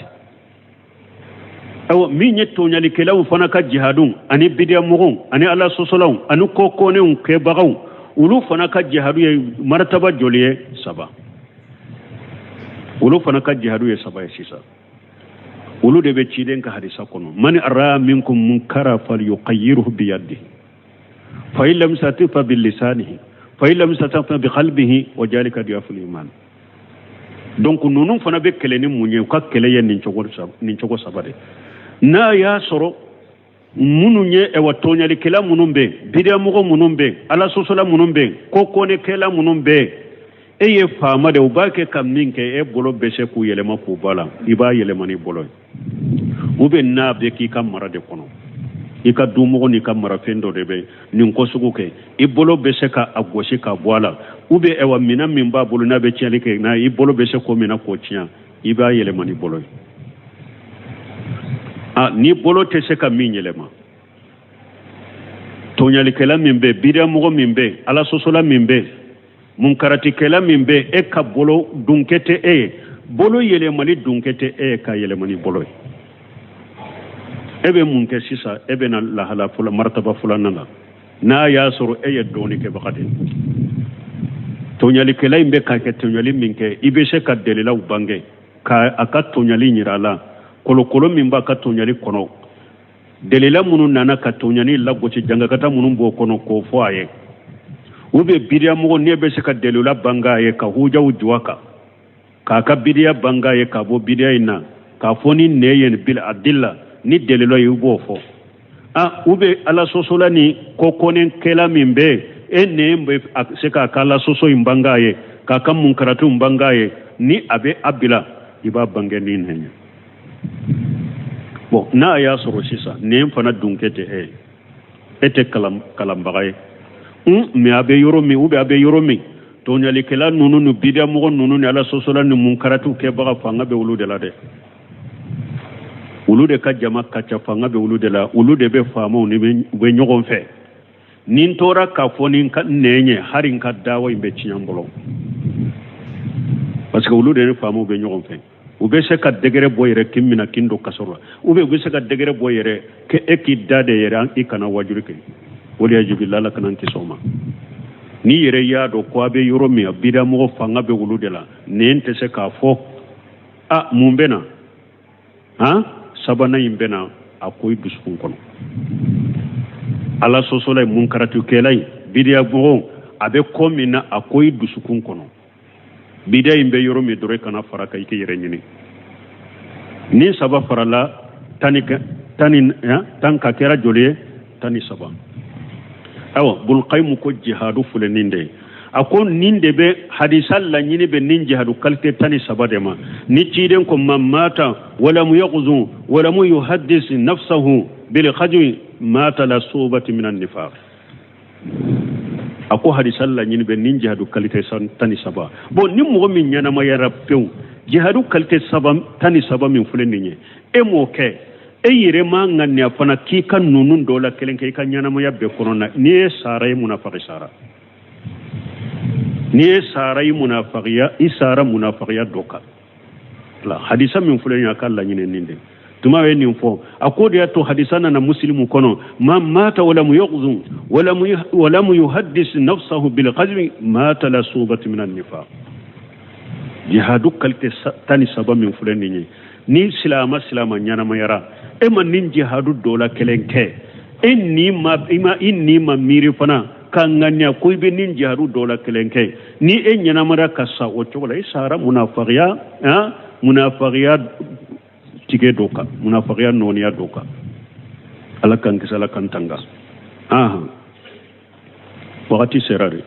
Awa, min ye tɔɲalikɛlaw fana ka jihadu ani bidiyamɔgɔw ani ala sɔsɔlaw ani kokɔnenw kɛbagaw, olu fana ka jihadu ye martaba joli ye? Saba. Olu fana ka jihadu ye saba ye sisan. Olu de bɛ ciden ka hadisa kɔnɔ: man ara minkum munkara falyughayyirhu biyadihi, fa in lam yastati fa bilisanihi, fa in lam yastati fa biqalbihi, wa zalika ad'aful iman. Donc ninnu fana bɛ kɛlɛ ni mun ye? U ka kɛlɛ ye nin cogo saba de. N'a y'a sɔrɔ minnu ye ɛwa tɔɲalikɛla minnu bɛ yen, bidiyamɔgɔ minnu bɛ yen, ala sɔsɔla minnu bɛ yen, kokɔnekɛla minnu bɛ yen, e ye faama de, u b'a kɛ ka min kɛ, e bolo bɛ se k'u yɛlɛma k'u ba la, i b'a yɛlɛma n'i bolo ye. U bɛ n'a bɛ k'i ka mara de kɔnɔ, i ka dumɔgɔ n'i ka marafɛn dɔ de bɛ nin ko sugu kɛ, i bolo bɛ se ka a gosi ka bɔ a la, u bɛ ɛwa minɛn min b'a bolo n'a bɛ tiɲɛli kɛ, n'a i bolo bɛ se k'o minɛ k'o tiɲɛ, i b'a yɛlɛma n'i bolo ye. A n'i bolo tɛ se ka min yɛlɛma, tɔɲalikɛla min bɛ, bidiyamɔgɔ min bɛ, ala sɔsɔla min bɛ, munkaratikɛla min bɛ, e ka bolo dunkɛ tɛ e ye, bolo yɛlɛmali dunkɛ tɛ e ye, ka yɛlɛma n'i bolo ye. E bɛ mun kɛ sisan? E bɛ na lahala fɔlɔ, martaba filanan la. N'a y'a sɔrɔ e ye dɔɔni kɛbaga de ye, tɔɲalikɛla in bɛ ka kɛ tɔɲali min kɛ, i bɛ se ka dalilaw bange ka a ka tɔɲali yira a la, kolokolo min b'a ka tɔɲali kɔnɔ, delila minnu nana ka tɔɲani lagosi, jangakata minnu b'o kɔnɔ, k'o fɔ a ye. U bɛ bidiyamɔgɔ, n'e bɛ se ka delila bange a ye, ka hujaw jɔ a kan, k'a ka bidiya bange a ye, k'a bɔ bidiya in na, k'a fɔ ni nɛ ye bil adilla, ni delila ye, i b'o fɔ. A u bɛ ala sɔsɔla ni kokɔnɛkɛla min bɛ e nɛ bɛ se k'a ka ala sɔsɔ in bange a ye, k'a ka munkaratu bange a ye, ni a bɛ a bila, i b'a bange ni nɛ ye. Bon, n'a y'a sɔrɔ sisan nɛn fana dunkɛ tɛ e ye, e tɛ kalanbaga ye, mais a bɛ yɔrɔ min, ou bien a bɛ yɔrɔ min, tɔɲalikɛla ninnu ni bidiyamɔgɔ ninnu ni ala sɔsɔla ni munkaratiw kɛbaga, fanga bɛ olu de la dɛ. Olu de ka jama ka ca, fanga bɛ olu de la, olu de bɛ faamaw ni u bɛ ɲɔgɔn fɛ. Ni n tora k'a fɔ ni n ka nɛn ye, hali n ka dawa in bɛ tiɲɛ n bolo, parce que olu de ni faamaw bɛ ɲɔgɔn fɛ. U bɛ se ka dɛgɛrɛ bɔ yɛrɛ k'i minɛ k'i don kaso la, ou bien u bɛ se ka dɛgɛrɛ bɔ yɛrɛ k'e k'i da de yɛrɛ, i kana wajuli kɛ. O de y'a ala kana kisi o ma. N'i yɛrɛ y'a dɔn ko a bɛ yɔrɔ min, bidamɔgɔ fanga bɛ olu de la, nɛn tɛ se k'a fɔ. A mun bɛ na? Han, sabanan in bɛ na a ko i dusukun kɔnɔ. Ala sɔsɔla ye, munkaratukɛla ye, bidiyamɔgɔ, a bɛ ko min na, a ko i dusukun kɔnɔ. Bidiya in bɛ yɔrɔ min dɔrɔn, i kana fara kan, i k'i yɛrɛ ɲini. Ni saba farala tan ni tan ni tan ka kɛra joli ye? 13. Ayiwa, Bulkayimu ko jihadu filɛ nin de ye. A ko nin de bɛ hadisa laɲini bɛ nin jihadu qualité 13 de ma. Ni ciden ko man mata walamu yaghzu walamu yuhaddis nafsahu bil ghazwi mata la subati minan nifaq. A ko hadisa laɲini bɛ nin jihadu qualité 13. Bon, ni mɔgɔ min ɲɛnamayara pewu, jihadu qualité saba 13 min filɛ nin ye, e m'o kɛ, e yɛrɛ ma ŋaniya fana k'i ka ninnu dɔ la kelen kɛ i ka ɲɛnamaya bɛɛ kɔnɔ na, n'i ye sara, i munafaki sara. N'i ye sara, i munafakiya, i sara munafakiya dɔ kan la. Hadisa min filɛ nin ye, a ka laɲini nin de tuma ye nin fɔ. A ko de y'a to hadisa nana Musilimu kɔnɔ: man mata walamu yaghzu walamu yuhaddis nafsahu bil ghazwi mata la subati minan nifaq. Jihadu qualité 13 min filɛ nin ye, ni silama silama ɲɛnamayara, e ma nin jihadu dɔ la kelen kɛ, e ni ma i ni ma miiri fana ka ŋaniya ko i bɛ nin jihadu dɔ la kelen kɛ, ni e ɲɛnamayara ka sa o cogo la, i sara munafakiya, munafakiya tige dɔ kan, munafakiya nɔɔniya dɔ kan. Ala k'an kisi, Ala k'an tanga. Ahan, wagati sera de.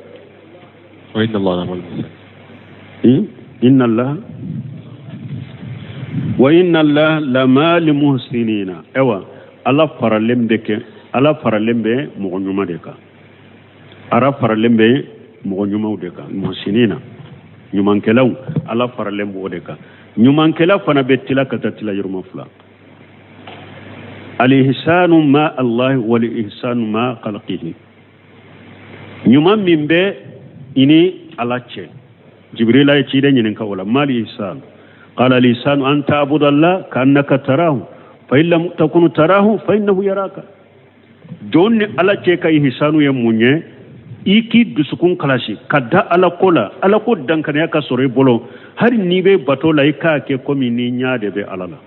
Wa inna Allah la Inna Allah wa inna Allah lama limuhsinina. Ayiwa, Ala faralen bɛ kɛ, Ala faralen bɛ mɔgɔ ɲuman de kan. Ala faralen bɛ mɔgɔ ɲumanw de kan, muhsinina, ɲumankɛlaw, Ala faralen b'o de kan. Ɲumankɛla fana bɛ tila ka taa tila yɔrɔma fila: alihsanu ma Allah wal ihsanu ma khalqihi. Ɲuman min bɛ i ni Ala cɛ, Jibrila ye ciden ɲininka o la: mal ihsan? Qala al ihsanu an ta'budu Allah ka'annaka tarahu fa in lam takun tarahu fa innahu yaraka. Jɔn ni Ala cɛ ka ihsanu ye mun ye? I k'i dusukun kalasi ka da Ala ko la, Ala ko dankanaya ka sɔrɔ i bolo. Hali n'i bɛ bato la, i k'a kɛ komi ni ɲɛ de bɛ Ala la,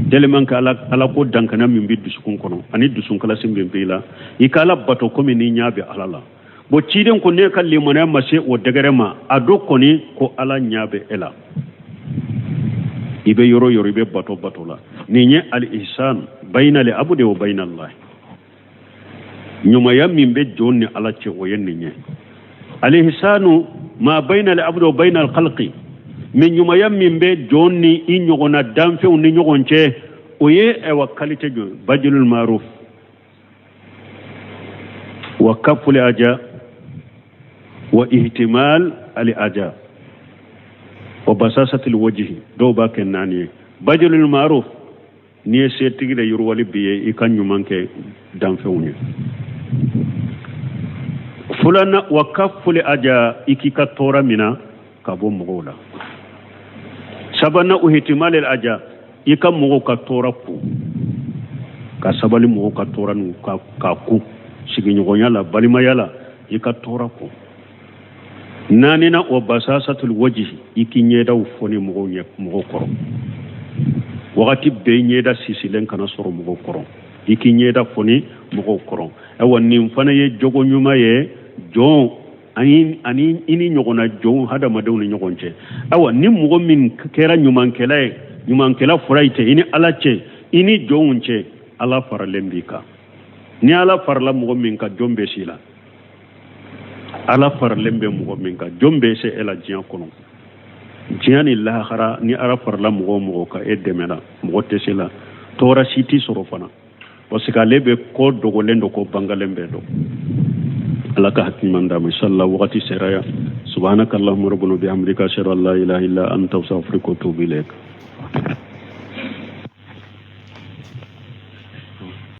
tellement que Ala ko dankana min bɛ dusukun kɔnɔ ani dusukun kalasi min b'i la, i ka Ala bato komi ni ɲɛ bɛ Ala la. Bon, ciden ko ne ka limaniya ma se o degré ma, a dɔ kɔni ko Ala ɲɛ bɛ e la, i bɛ yɔrɔ yɔrɔ, i bɛ bato bato la. Nin ye al ihsan bayna li abdi wa bayna Allah. Ɲumanya min bɛ jɔn ni Ala cɛ, o ye nin ye. Al ihsanu ma bayna al abdi wa bayna al khalqi, mais ɲumanya min bɛ jɔn ni i ɲɔgɔnna danfɛnw ni ɲɔgɔn cɛ, o ye ayiwa qualité jumɛn? Bajulul maruf wa kaful aja wa ihtimal al aja wa basasatil wajhi. Dɔw b'a kɛ naani ye. Bajulul maruf, n'i ye setigi de yiriwali bi ye, i ka ɲuman kɛ danfɛnw ye. Filanan, wa kaful aja, i k'i ka tɔɔrɔ mina ka bɔ mɔgɔw la. Sabanan, ihtimal al aja, I ka mɔgɔw ka tɔɔrɔ kun, ka sabali mɔgɔw ka tɔɔrɔ n'u ka k'a kun sigiɲɔgɔnya la, balimaya la, i ka tɔɔrɔ kun. Naaninan, wa basasatul wajihi, i k'i ɲɛdaw foni mɔgɔw ɲɛ, mɔgɔw kɔrɔ. Wagati bɛɛ ɲɛda sisilen kana sɔrɔ mɔgɔw kɔrɔ, i k'i ɲɛda foni mɔgɔw kɔrɔ. Ayiwa, nin fana ye jogo ɲuman ye jɔn ani ani i ni ɲɔgɔnna jɔnw, hadamadenw ni ɲɔgɔn cɛ. Ayiwa, ni mɔgɔ min kɛra ɲumankɛla ye, ɲumankɛla fɔra i cɛ, i ni Ala cɛ, i ni jɔnw cɛ, Ala faralen b'i kan. Ni Ala farala mɔgɔ min kan, jɔn bɛ s'i la? Ala faralen bɛ mɔgɔ min kan, jɔn bɛ se e la diɲɛ kɔnɔ, diɲɛ ni lahara? Ni Ala farala mɔgɔ o mɔgɔ kan, e dɛmɛla, mɔgɔ tɛ se la, tɔɔrɔ si t'i sɔrɔ fana, parce que ale bɛ ko dogolen dɔn, ko bangalen bɛɛ dɔn. Ala ka hakili ɲuman d'a ma. Inshallah, wagati sera yan. Subhanaka allahumma rabbana bihamdika, ashhadu an la ilaha illa anta, astaghfiruka wa atubu ilayk.